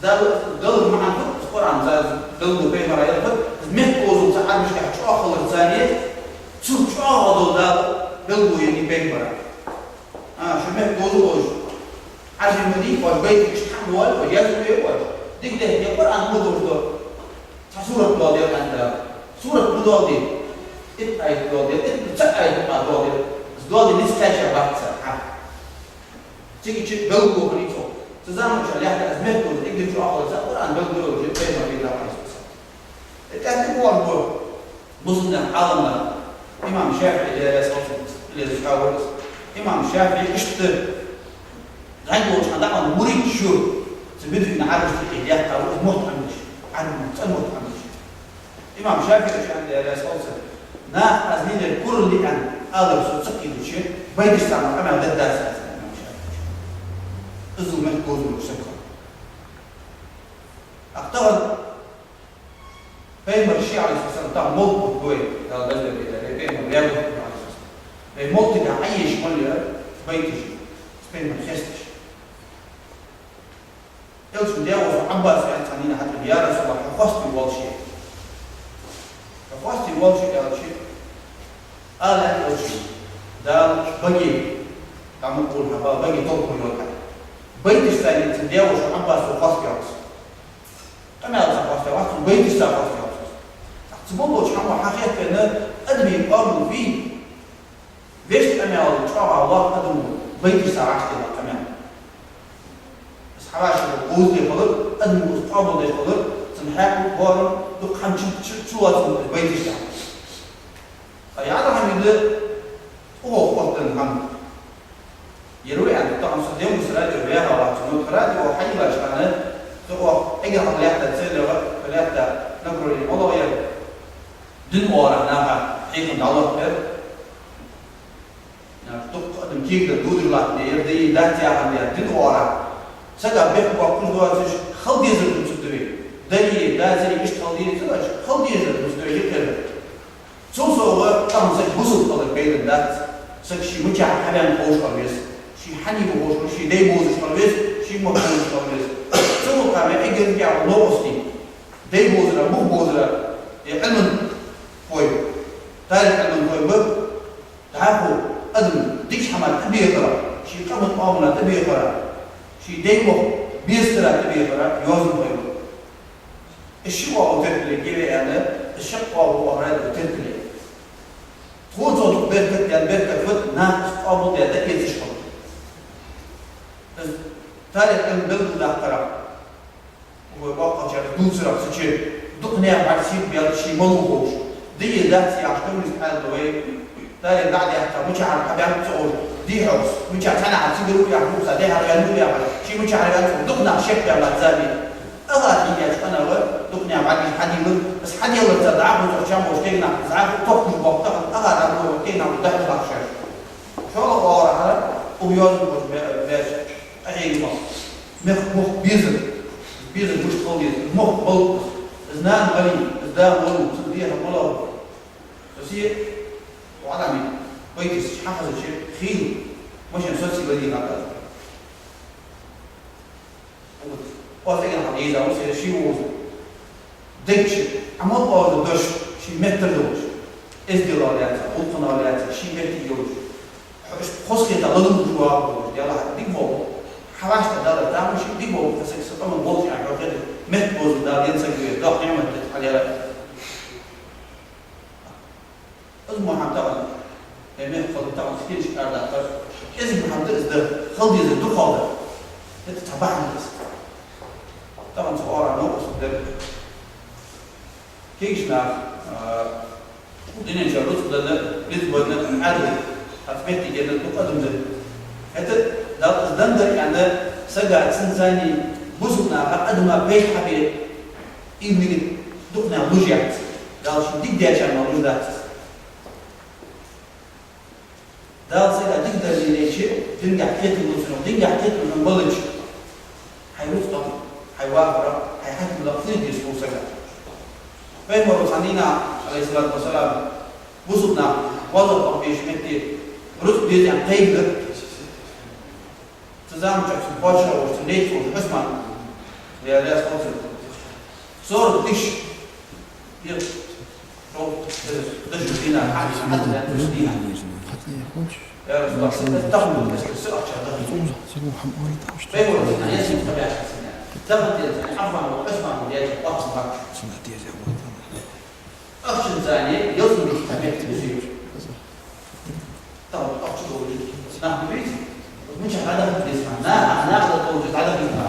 Дала, Дала маӀан ду, Къуръан ца белгало пайхамара яхар, из мехка озал ца Ӏарбашкахь чӀоагӀа хиларца, цу чӀоагӀа дола Дала белгало еннай пайхамара. А, шо мехка озал оаш, Ӏарбий ма дий оаш, байташ иштта хьа ма воалл оаш, язъе ма йой оаш. Дика дехке Къуръан ма дувцал, цхьа сурат доаладе аьнна Дала. Сурат ма доаладе. Итт аят доаладе, итт, цхьа аят ма доаладе. Из доаладе низ кхаьча бац цар, хьа. Цига чу белгало хиннай цох. Цу заман чу лаьтта из мехка озал, эггара чӀоагӀа хиларца Къуръан белгало йолаш я пайхамар вийна Ӏалайхи ссалам. Э, тӀаккха тӀаккха ван бу бусалба Ӏаламнах, имам ШафиӀи, Даьла раьза хилва цунна, Ӏилеза хьаварас. Имам ШафиӀи иштта гӀайгӀолча хана дӀа а ваьнна, вурийтта шу цу бидуьйна Ӏарбашта тӀа яьккха ва из мотт Ӏамадеш, Ӏарбий мотт, цӀена мотт Ӏамадеш. Имам ШафиӀи аьннад, Даьла раьза хилва цунна, наха аз лелаер куралла аьнна алар со ца кхийдача, байташ царна къамаьл дергдац аз, аьннад имам ШафиӀи. Иззал мехка озал йола саг хиннав. Ах, тахан пайхамар ше, Ӏалайхи ссалам, тахан мовлид бутт бой, Дала беза бетаре, пайхамар ваь бутт ба, Ӏалайхи ссалам. Вай мовлида Ӏоеш мел я байташ, пайхамар хесташ. Элчан даь-воша Ӏаббаса аьннад цхьан дийнахьа хьатӀа: «Я РасулаллахӀ, хьо хоастам болаш я». «Хьо хоастам болаш я», аьлча, аьннад Элчано: «Дала баге дӀа ма кхувл хьа, баге толхам ма йоалл хьа». Байташца цун даь-воша Ӏаббас хоастам йоалл из. Къамаьлаца хоастам йоалл, цун байташца хоастам йоалл из. Цу болча хӀамах хьахетта, адаме къоабал вий, вешта къамаьл чӀоагӀа лоархӀ адамо байташца вӀаштӀехьа къамаьл. Из хьавӀашагӀа говза хилар, адамо из къоабалдеш хилар, цун хьаькъал, боарам, дукха хӀама чу, чу, чулоацам байташца. Ткъа яра хӀама да, оаха хоттаденна хӀама. Ер ва аьнна, тахан со Демгус радио ваьха вац, но радио хьайилача хана, со оаха эггара хьалха лаьтта цӀерагӀа, лаьтта направлени малагӀа яр, дин оагӀорахьа наха хьехам дӀалоаттабаьр. Дукха адам кегара дудаш латтадаь, ер да е дац яхандаь, дин оагӀорахьа. Сага бехк боаккхаш доацаш, хила дезар дувцаргда вай. Да е дац е, иштта хила дезар, хила дезар дувцаргда вай, юкъера. Цул совгӀа, тахан саг бусалба хилар белгала дац. Саг ше мичахьа хьавена ховш хила веза, ше хьанна ва ховш хила, ший дай бовзаш хила веза, ший мохк бовзаш хила веза. Цул совгӀа ма эггара дикагӀа новкъостий. Дай бовзара, мохк бовзара, е Ӏилманхой, тарих Ӏилманхой ба, дӀахо адам дикача хӀаман тӀабехара, ший къаман оамала тӀабехара, ший дай-мохк безара тӀабехара йоазонхой ба. Из ши оагӀув теркалъе геви аьнна, из шаккха оагӀув оагӀорахьа теркалъе. Тхона цох беркат даьнна беркат ва, наха из къоабалдаь дӀаэцаш хилар. Из тарих Ӏилма белгалдаккхарах, вай боккхагӀчар дувцарах, цу чу дукха наьха бӀарг сийрда баьлар, ше малув ховш. Да е дац яхаш, коммунист Ӏаьлар вай, тарих дӀа а даьккха, мичахьара хьабаьннаб ца ховш, дий хьогӀ, мичахьа цхьаннахьа цигара ва яхаш, мукъа цхьа дехьара ваьннав яхаш, ше мичахьара ваьннав, дукха нах шек баьлар заман. Агара хьийгача къинагӀа дукха наьха бӀаргаш хьадийлар, из хьаделларца дӀахо цох чам болаш кегий нах, из дӀахо тохкаш боахк тахан, агара дӀахо кегий нах дахьаш латташ. ШоллагӀа оагӀорахьара укх йоазонхоша ме-, меш къахьегама. Мехка мохк безар, безар мишта хила деза, мохк малув из, из нана малий, из да малув, цун дехар малув. Со се ваӀда ма байташ хьахезача, хийла машен соцаде вади хьатӀа. Оаха эггара хьалха дезаш ва сера ший вовза. Дег чу Ӏамал оалаш дош ший меттала долаш, эздел лаьца, гӀулакх лаьца, ший меттиге йолаш. Хьо иштта хозахетар ладувгӀаш вагӀа волаш, Даьла хьа дика вола, хьавӀашта Дала тамашийна дика вола, хьа саг са къаман болча хьо хетар, метта бовза Дала ен саг ве, доккха ниӀмат да хьа Даьла. Из мо хӀама тахан, э, мехка хилар тахан стенча арадаккхар, кӀезига хӀама да из дар, хила дезар дукхагӀдар. ХӀаьта цхьа бахьан да из. Тахан цу оагӀорахьа новкъост дар. Кегийча наха, а, дунен чу рузкъа денна, низ бенна Ӏаьдал, хьац меттигенна дукха адам да. ХӀаьта Дала из денна дар аьнна, сага цунца бусалба наха, адама пайда хьабе, иммигит дукха наьха луш яц. Дала ший дика даьчарна луш дац из. Дала сага дика дар лелайча, дингахьа кхетам лу цунах, дингахьа кхетам хьона мел луча, хьай рузкъах, хьай вахарах, хьай хьакимлах фу де деза хул сага. Пайхамара цхьан дийнахьа, Ӏалайхи ссалату вассалам, бусалба нах гӀазот беш метте рузкъа деза аьнна кхайкадаьд. Цу заман чухь цун паччахь волча, цун наьна волча Ӏусмана, Даьла раьза хилва цунна, сорок тысяч дир, шовзткъа деза дошо динар, хьадис, хьадис, динар. Я Расулаллах, са, са таханарча, са ахча даха. Пайхамара цхьан ясин тхабаьхьа цунна. Даха деза, Ӏаффана ва Ӏусмана деза, Ӏаффана баккха. Ахчан цани ялсмале тӀа метте беза. Тахан ахча долаш нах ма бий. Мичахьа дӀадахийта деза хьона? Наха, наха долча дӀадахийта хьона.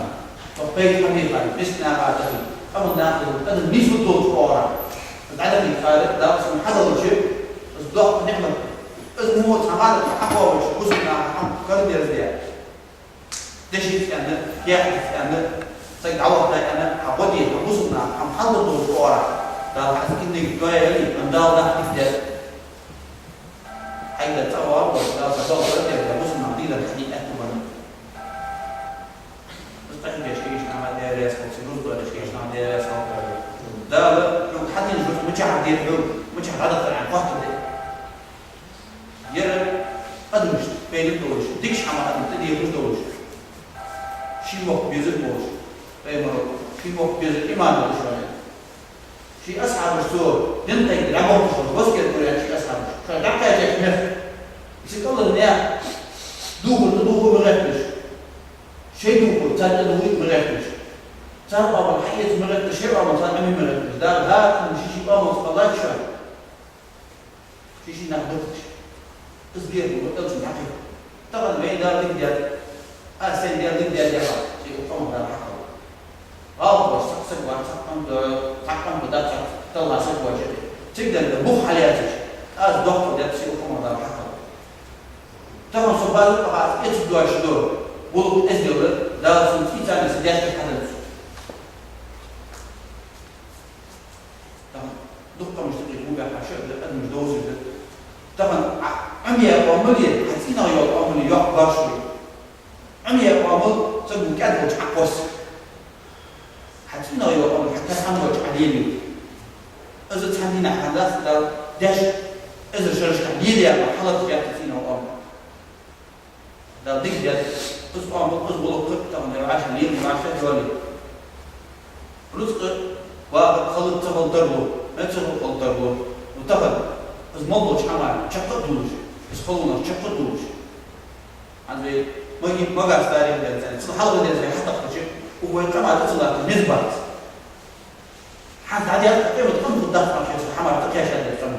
Тхо пайда хьабийха, мискача наха даха. Амма наха, адам нийсву долча оагӀорахьа дӀадахийта хьона, Дала цунна хьадалча, из доккха ниӀмат. Из мо цхьа мара хьакхоачаш, бусалба наха хьона карадерзадаь. Дешаца аьнна, каьхатаца аьнна, саг дӀавахийта аьнна, хьа гӀо де, хьа бусалба наха хьона хьалдар долча оагӀорахьа, Дала хьа саг иннаг тоаяле, амма Дала нах дика даьд. Хьайга цӀа вар вар, Дала цхьа догӀа дар дар, бусалба нах дикадар хьадийца аьттув бар. Из къахьегаш кагийча наха Даьла раьза хилва, рузкъа деш кагийча наха Даьла раьза хилва. Дала хьога хьадена рузкъа мичахьа дер хьога, мичахьа дӀадахийтар аьнна хоаттаргда. Ер адамашта пайда долаш, дикача хӀаман адам тӀадехаш долаш, ший мохк безаш болаш, пайхамара ший мохк безар иман долаш вар. Ший асхьабаш цо дин тайна дӀабохкаш, васкет гур яьнна ший асхьабаш. Шоай дӀакхаьчача мехка, цига кӀалхара наьха духар тӀадувха ма гӀерташ, шоай духар царна тӀадувха ма гӀерташ, цар оамал хьаэца ма гӀерташ, шоай оамал царна Ӏомае ма гӀерташ. Дала хӀаране ший-ший оамалца кхеллад шоана. Ший-ший нах буташ. Из герга ва элчан хьакхийта. Тахан вайна Дала дика даьд, аз сайна Даьла дика даьд яхаш, ший укх къамах Дала хьакхелла. ГӀалгӀа вар цхьа саг вар, цхьа къам да, цхьа къам ба дац, цхьа талла саг вар. Цига денна бух хьалаьцача, аз доккха даьд, ший укх къамах Дала хьакхелла. Тахан со базар тӀа бац, эцаргдоацаш да, гӀулакх эздел да, Дала сона цӀийца са дешта хьаденна. Тахан дукха къамашта тӀа кхы баьхача адамаш довзийта. Тахан Ӏа-, Ӏомаяь оамал е, хьа цӀенагӀа йола оамал е йоккха гаргара. Ӏомаяь оамал сага кӀаьда волча Ӏокхосс. Хьа цӀенагӀа йола оамал хьа тӀа хӀама долча Ӏолелаю. Из цхьан дийнахьа хӀама дац, Дала деш, эзар шерашка лелаяь хьалхашка яц цӀенагӀа оамал. Дала дика даьд, из оамал, из гӀулакх тахан вай вӀаши лела, вӀаши доале. Рузкъа ваха халат ца хила тарлу, меца хила тарлу. Ну, тахан из мел долча хӀаман чакх а дуллаш, из халонах чакх а дуллаш. ХӀанз вай маги-, магас тарих денз, цул хьалха денз вай хьатӀакхача, укх вай къаман тӀа ца латта низ бац. ХӀанз дӀадаьнна къемат къам хургдац, амма шоай цу хӀаман тӀа кхаьчад деза къам.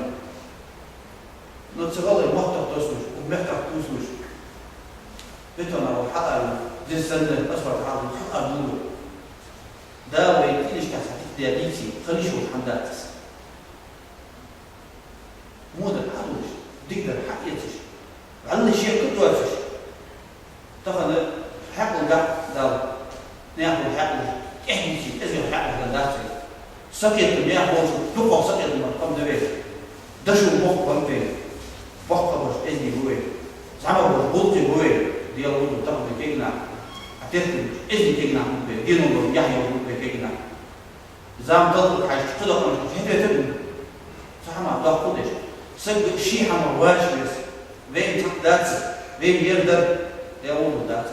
Ну, цу гӀалгӀай моттах тосуш, укх мехках тосуш, бетонах хьаара, деза санна, асфальтах хьаара, хьаара дуллу. Дала вай къиношка цхьа дика даь дийце, хила йиш йолаш хӀама дац из. Во дар хьадувцаш, дика дар хьаэцаш, вӀалла шек а доацаш. Тахан хьаькъал да Дала, наьха хьаькъал, кӀехьенца кӀезига хьаькъал да дац вай. Сакхетам яхаш, дукхагӀа сакхетам бар къам да вай. Дошо мохк ба вай. БоккхагӀбараш эздий ба вай. ЗӀамагӀбараш гӀулакхий ба вай. Даьла вуду тахан вай кагий нах. А теттамаш эздий кагий нах ба вай. Денал ба вай, яхь йола ба вай кагий нах. Зама талхарга хьежача, кхыдола къамашка хӀета ветаргда. Цу хӀамах доккха деш. Саг ший хӀамах вӀаши вес. Вайна цхьаккха дац, вайна ер дар, Даьла вуду дац.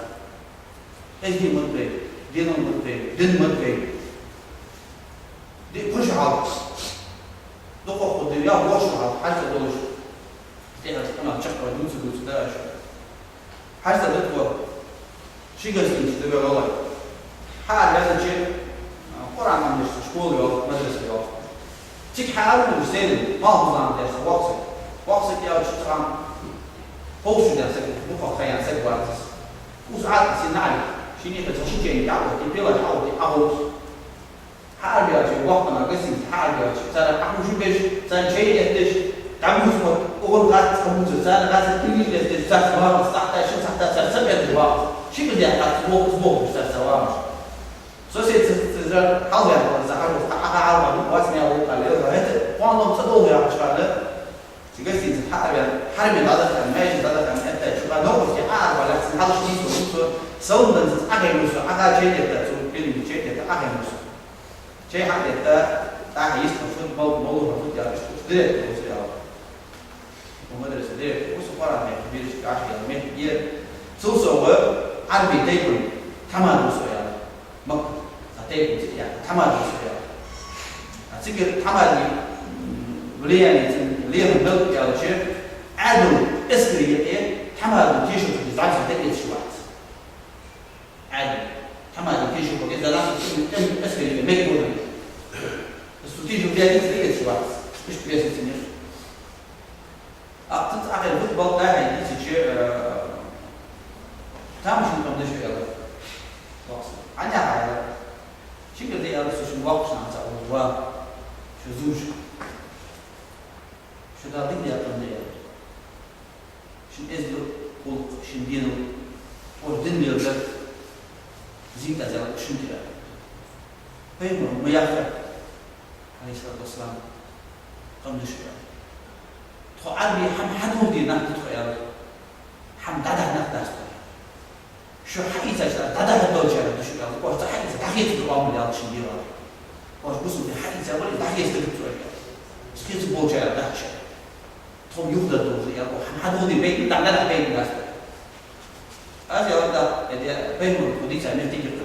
Эздий ма да вай, денал ма да вай, дин ма да вай. Ди пхуш хьал. Дукха хӀама да, я воша хьал, хьажа долаш. ТӀехьа къамаьл чакхваьнна дувца-дувца да аша. Хьажа да тхо. Ши гостиница да вай гӀалгӀай. Хьаара ваьлча, а, Къуръан Ӏомадеш школа йола, мадраса йола. Цига хьаара ваьлча, селин, малхбуза Ӏомадеш воккха саг. Воккха саг аьлча, цхьан ховш даь саг, дукха ха яьнна саг вац из. Укхаза Ӏа сина Ӏа, шинне а цхьа ши чайник дӀаоттае, пилаж дӀаоттае, Ӏоховш. Хьаарабаьлча, боккхагӀа гостиница хьаарабаьлча, цар Ӏоховшабеш, царна чай эттадеш, дӀабувца ма, угӀар гӀатта ца бувца, царна гӀатта тилгаш лестадеш, царца вагӀаш, сахьта, шин сахьта царца бетта вагӀаш. Ши бетта яхаш, цхьа боккха, боккха царца вагӀаш. Со се ца, ца, ца, хьалваьнна, ца хьарус, Ӏа, Ӏа, Ӏа, Ӏа, вац мел вукха лела, хӀета, кхоана лом ца долу яхаш хана, цу гостиница хьаарабаьнна, хьараме дӀадахана, маьждиге дӀадахана, этта, чу ха новости, Ӏа, Ӏа, валяц, хьалаш нийсо, со, салам данза, Ӏа гӀайна со, Ӏа чай детта, цу пилинга чай детта, Ӏа гӀайна со. Чай хьа детта, тӀаккха йист хьо шуд, Директор ва со, аьлар. Укх мадраса директор ва со, Къуръан хьехам беш, гӀаш яла мехкиге. Цул совгӀа Ӏарбий тайпан тхьамада ва со, аьлар. Макка, цхьа тайпан цига яха, тхьамада ва со, аьлар. А цигара тхьамаде, м, влияние цун лерхӀам мел ба аьлча, Ӏаьдала эскара юкъе тхьамадан тешал хургья, зӀамига тӀаэцаш вац. Ӏаьдала. Тхьамадан тешал хургья, зӀамига тӀаэцаш вац. Цу тешал даьлча тӀаэцаш вац. Иштта весица нир. А цунца Ӏахайна футбол дӀахьайна дийцача, э, тамашийна къам да шо, аьлар. Бокс. Ӏа нах, аьлар. Ши кӀира да, аьлар, со шун боккхийча наха цаӀ ва. Шо зувш. Шо Дала дика даь къам да, аьлар. Шун эздел гӀулакх, шун денал, оаш дин леладар зийна тӀа зел шун тӀера. Пайхамара ма яххара, Ӏалайхи ссалату вассалам, къам да шо, аьлар. Тхо Ӏарбий хӀама хьадоладе нах да тхо, аьлар. ХӀама дӀадахьа нах дац тхо. Шо хьаийцача дӀадахьа долчарех да шо, аьлар. Оаш цхьа хьаийца дӀахецаргда оамал, аьлар, шун дегӀах. Оаш бусалба хьаийца вале, дӀахецаргдац оаш, аьлар. Из хецаргболчарех дац шо. Тхо-м юхадоал, аьлар, оаха хӀама хьадоладе пайда, дӀа-, дӀадахьа пайда дац. Аз, аьлар, да, э, де, пайхамара тхона дийца моттиг я-кх.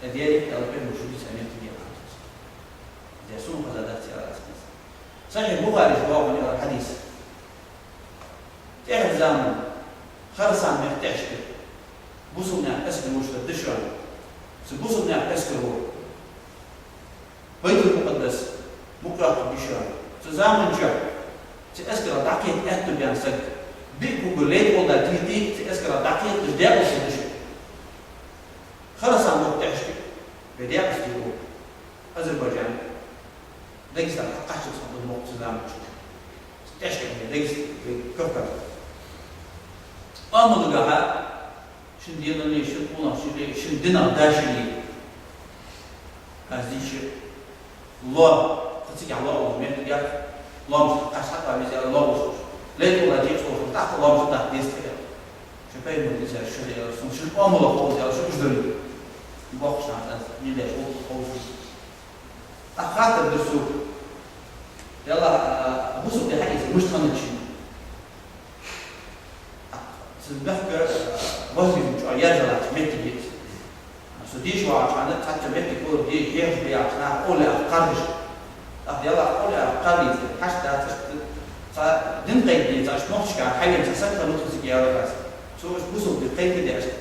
Э, де, аьлар, пайхамара шоана дийца моттиг я-кх. Де, сона хезадац, аьлар аз. Сахьихь Бухаре чу доагӀа, аьлар, хьадис. ТӀехьарча заман Харасан мехка тӀехьашкара бусалба наьха эскар вувцаш да шоана. Цу бусалба наьха эскаро Байтул-Мукъаддас мукъаяккхаргья шоана. Цу заман чухь цу эскарах дӀакхета аьттув баьнна саг, биъ кулг лай тӀа гӀолла тӀехьийккхе, цу эскарах дӀакхеташ даькъала хургда шо. Харасан мохк тӀехьашкара вай даькъала хургда. Азербайджан, Дагестан хьакхаччалца хинна мохк цу заман чухь. ТӀехьашкара Дагестан, вай Кавказ. Амма дагахьа шун денал, шун къонахчал, шун динах дашаре. Аз дийша лоам, тха цигахь лоам луш моттиг я-кх, лоамашта кхача хьатӀавийрза, аьлар, лоам луш. Лай тӀа гӀолла дийца волаш, тӀаккха лоамашта даккха деза тха, аьлар. Шо пайхамара дийцар шо да, аьлар, сона шун оамал ховш да, аьлар, шо уж дале. Боккхийча наха аз дин деш волча ховш. ТӀаккха хаттар дир цо. Ялла, а, бусалба ди хьаийца мишта хиннад шун? Цу мехка, а, вахабизм чӀоагӀа яьржа латтача моттиг я из. Со деша вагӀача хана цхьацца моттиг хулар, де, хьехаш баьхача наха къовлаяккха кхардаш. ТӀаккха, ялла, къовлаяккха кхардийца, хьашт дац, иштта цхьа дин кхайкаде, цхьа иштта мохчашка хьавена цхьа саг хиннав тха цига, аьлар аз. Цо иштта бусалба ди кхайкадаь, иштта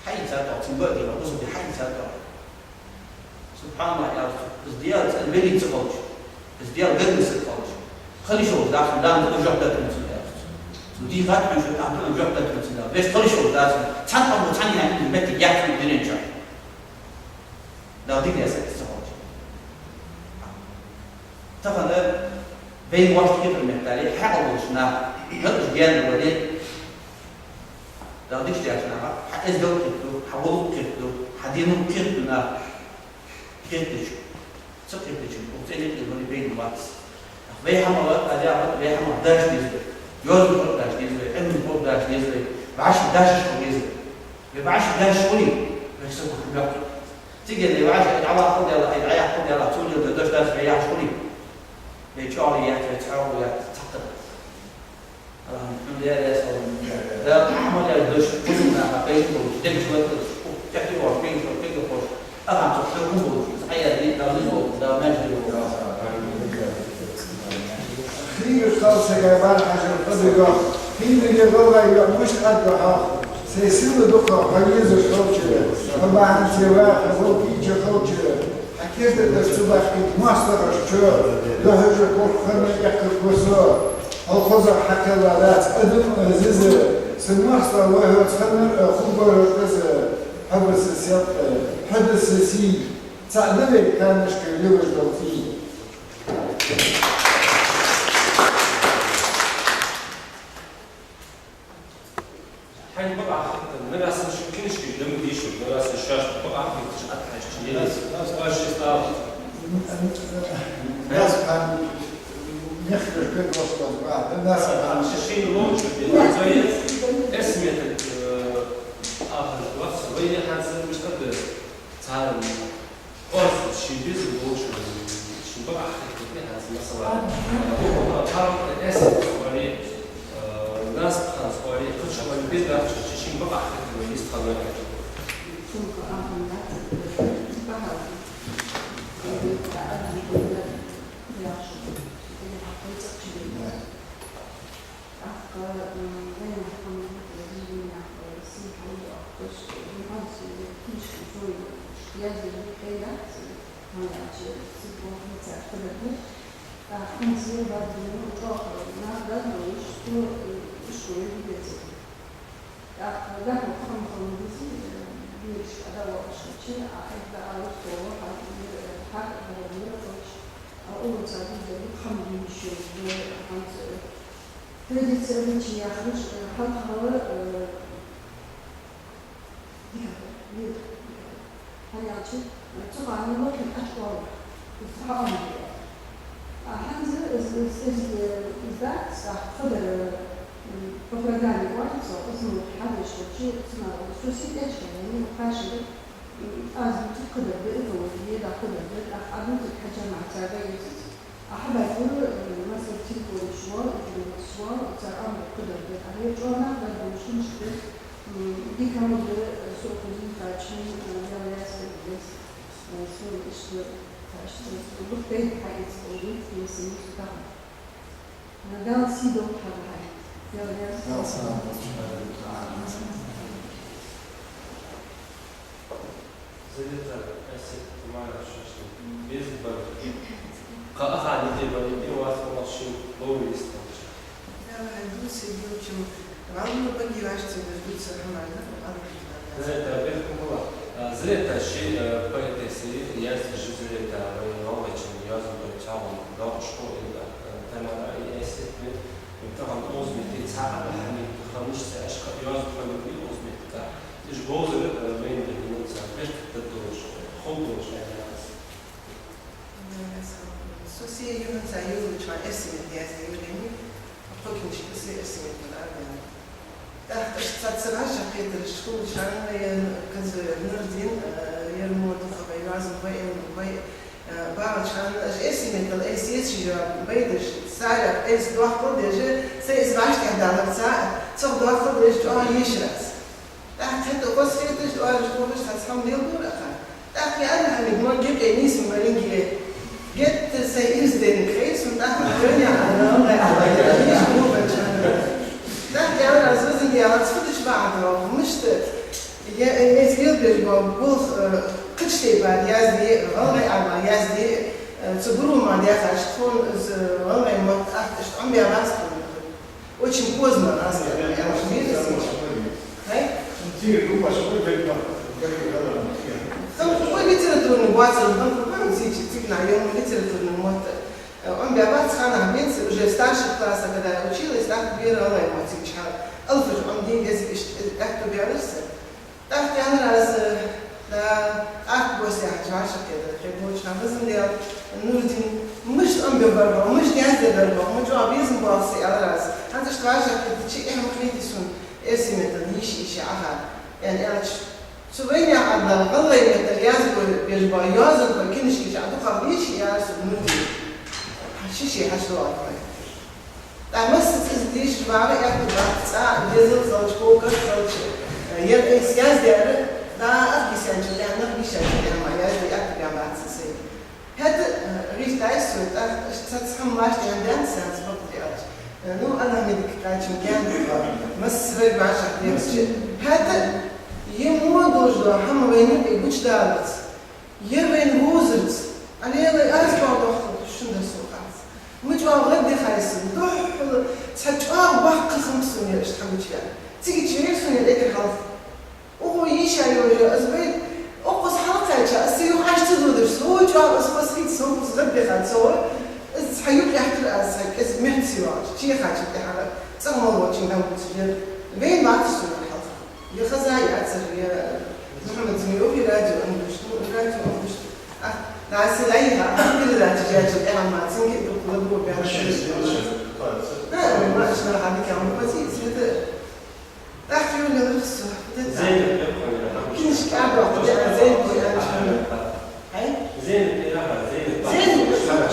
хьаийцад тхо, цун бакъдолаш, бусалба ди хьаийцад тхо. СубхьаналлахӀ, аьлар цо, из Даьла цӀена велий ца хилча, из Даьла гаргара саг хилча, хила йиш йолаш дац хьона, Дала тӀаккха жоп дергда хьона цунна, аьлар цо. Цо дийхад хьона шо, Дала тӀаккха жоп дергда хьона цунна, аьлар. Вешта хила йиш йолаш дац хьона, цхьан къамо цхьанне а хӀама моттиг яц хьона дунен чу. Дала дика даь саг ца хилча. Тахан вайна воашта хетар меттел, хьаькъал долаш нах, мел уж гаьна вале, Дала дикача наха хьа эздел кхетаду, хьа гӀулакх кхетаду, хьа денал кхетаду нах. Кхетача, ца кхетача, укх цӀен юкъе вале, байна вац. Вай хӀамах, аз яхар, вай хӀамах даша деза вай. Йоазонхой даша деза вай, Ӏилманхой даша деза вай, вӀаши дашаш хила деза вай. Вай вӀаши дашаш хуле, вай сага хӀама йоаккх. Цига вай вӀаши, ай дӀаваккхал дела, ай дӀаяккхал дела, цо леладер дош дац вай яхаш хуле, вай чӀоагӀо яц, вай цхьоагӀо яц, цхьаккха дац. АлхьамдулиллахӀ, Даьла раьза хилва. Дала Ӏамал яь дош, бусалба наха пайда болаш, дегаш латташ, укх тӀехьа тӀа оаш пайда, пайда болаш, ахӀан цу хьакъ болаш, из Ӏаяр дийна, Дала низ болба, Дала маьждиг болба. Хийра кхалсага бархьажал къа да йоах, хийрага гӀалгӀай йоӀ мишта аргда хьох, сай сила дукха хьо везаш хилча, хьо бахьан ца ваха, хьо вокхийча хилча, хьа керда тӀара ца бахкийта моастагӀашта чу духьажа кхуххана эккхаргва со. Хьо хозагӀа хьакхелла дац, адам Ӏазиза, са моастагӀа вай хьоца ханнар а хургвар хьо кӀеза, хьо ба са селкъа, хьо да са сий, цаӀ да вай кхаьнашка лелаш дола цӀий. Хьайна бакъахьа хетар, нагахьа санна шун книжкаш да ма дийша, нагахьа санна шоаш бакъахьа хеташ, атхьаьжча, е аз, аз ши стала. Нас хан, мехкаш кхеташ, а, да, нас хан. Ши, шийна лоача дела, цо е эс метр, э, ахар двадцать, вай е хьанца мишта да, царна. Оаз ши безам болча, Бакъахьа хетаргда хӀанз, масала, э, буквально паргӀата эсет оале, э, насб хӀанз оале, кхыча оале, беза дац, шийна бакъахьа хетаргда вай йистхила. ТӀаккха, м, вайна хӀама хетар, вайна, э, сий хьалдоаккхаш, э, вай хӀанз, э, книжка шоай язъяь хӀама яц, хӀана аьлча, сибат меца хилар да. ТӀаккха хӀанз ер баддина чӀоагӀа нах дӀадолалуш, цо, э, ишшо йоах деза. ТӀаккха даха хӀама хала беза, э, бераш дӀавоалаш хилча, а хӀаьта а русхо, хьа, э, хьакъ а бара, бара хилча, а уллув цхьа дуза хӀама дийша, э, хӀанз, э, традици обычай яхараш, э, хьалхагӀа, э, дика, дика. ХӀана аьлча, э, цу хана лакхе кхача оалаш, из хьаоам да. А хӀанз из, из, из, э, из дац, а кхыдар, э, по программе оалаш, из мо хьадеш хилча, цунах со сий тӀечхьа, ну, кхаьчар, м, аз бу цу кхыдар да, экология да кхыдар да, а, а бу цу хьаджама царга йицац. А хьабаьхкар, э, масала, телефонаш вола, интернеташ вола, цар Ӏомаду кхыдар да. А вай чӀоагӀа нах дӀадолалуш хӀамаш да, м, дика хӀама да, э, со укхаза кхаьчача, э, Даьла раьза хилва, э, со иштта, иштта, дукха тайпа хьаэца хьулдув, тхоай сий муса тахан. Э, Дала сий долда хьа, Вахьай. Даьла раьза хилва. Дала салам долда. Залета, эсет тамара шоашта беза бар. Кхы а хьа дите бар, дите вац валлахӀи, шин ловра йистхилча. Даьла раьза хилва, сий долчун, валлахӀи, баге ваште деш дувцар хӀама да, Аллахӏ. Залета, бехк ма хилда. А, Залета, ши, э, поэтесса яздаь я Залета, вай гӀалгӀайчен йоазонхой чӀоагӀа доакъашхо я, э, Тамара, и эсет ме, тахан укхаза метте цхьа а хӀама хиннад, ханаш цхьа ашкъа йоазонхой ма бий укхаза метте. Уж бовзар, э, вайна дегӀа муца беркат долаш, хул долаш аьнна аз. Со се юханца юлуча эрсий метта яздаь я, кхо книжка са эрсий метта яздаь я. ТӀаккха иштта цхьацца вӀашагӀкхетараш хулача хана, э, Канзоев Нурдин, э, ер мо дукха вай йоазонхой, э, вай, э, багӀача хана, уж эрсий меттала айса езаш я, байдаш, царех айса доаккхал деш, са из вӀаштӀехьадаларца, цох доаккхал деш чӀоагӀа йиш яц. ТӀаккха хӀаьта гӀоз хеташ, тӀоараш тохаш, цхьацца хӀама леладора акхар. ТӀаккха я Аллахӏ хьамид, мо гекъе нийсса ма варинге. Геттара сай ираз дайна кхайса сона, тӀаккха гӀойна яхьа, Аллахӏ, Аллахӏ, Аллахӏ, иш мо бачан. ТӀаккха я Аллахӏ, аз вазинге ялац, фу дича бахьа доагӀа, мишта, я, э, эца лелабеш бола болх, э, кхыча тайпара язде, гӀалгӀай Ӏамал язде, э, цу бурума дехаш тхона из гӀалгӀай мотт ахташта Ӏомабаьбац тхона. Очень поздно рассказали, я уж вижу. Ай? Там какой литературный бацар, там какой он сичи, цигна, я ему литературный мотт. Э, он бя бац хана, в принципе, уже в старших классах, когда я училась, так бера, ала ему цигча. Алфуж, он день язык иш-, э, как-то бялышся. ТӀаккха аьлар аз, да, атта бос яхача вӀашагӀкхетар кхы болча хана, вазан дел, Нурдин, мишта Ӏомабе бар хьо, мишта язде дар хьо, ма чӀоагӀа безам боагӀа са, аьлар аз. ХӀанз иштта вӀашагӀкхетача, эхь ма хетий сона, эрсий меттала йиш йий Ӏа, аьнна аьлча. Цу вайнаьха Ӏадал гӀалгӀай меттала язбе беш бола йоазонхой, книжкаш Ӏа дукхагӀа дийша, аьлар сога Нурдина. Хьа ши-ши хьачудоагӀар хьона. ТӀаккха массаза из дийша вагӀа, аьттув бац цӀа, дезал хилча, кокаш хилча, ер айса яздаьр, да, ах гисянчул тӀехьа, нах гишянчул тӀехьа ма язде, аьттув бац сай. ХӀаьта, э, гӀийртайса сона, тӀаккха цхьацца хӀама лаьш тӀехьа даьнна санца бакъ тӀехьа. Э, ну, Аллахӏ ма дика кхачам гаьна, массавар башах дерча. ХӀаьта, е мо долаш дола хӀама вайна юкъе гучадаларца, ер вайна вовзарца, Ӏа лелай аз чӀоагӀа дохкал шун дар со хац. Ма чӀоагӀа гӀаддихьай са, духхьал цхьа чӀоагӀа боккха хӀама сона ер иштта хьагучаяьнна. Цига чу вер сона ер эггара хьалха. Укхо йийша йолаш я, аз вай, укхаза хьалкхаьча, аз са юха Ӏаш ца додаш, со чӀоагӀа аз хоза хийца, со укхаза гӀаддихьа ца во, аз цхьа юкъ яхкар аз, цхьа кӀезига мехка сий вагӀаш, чехача тӀехьа цӀагӀа мел волчунга дӀабувцаш яр. Вайна вацар сона хьалха. Я Хаза яцар, я Мухьаммад Змеёв, я радио ангушт, ну, радио ангушт. А, да, силайха, а, передача жача тӀехьа ма, цинги дукха ладувгӀа бяхаш. Да, ма, шнахьа дика ма бази, света. ТӀаккха юллалар со. Зейнаб бехк хьона. Книжка дохк, да, Зейнаб яхаш хьона. Ай? Зейнаб яха, Зейнаб. Зейнаб,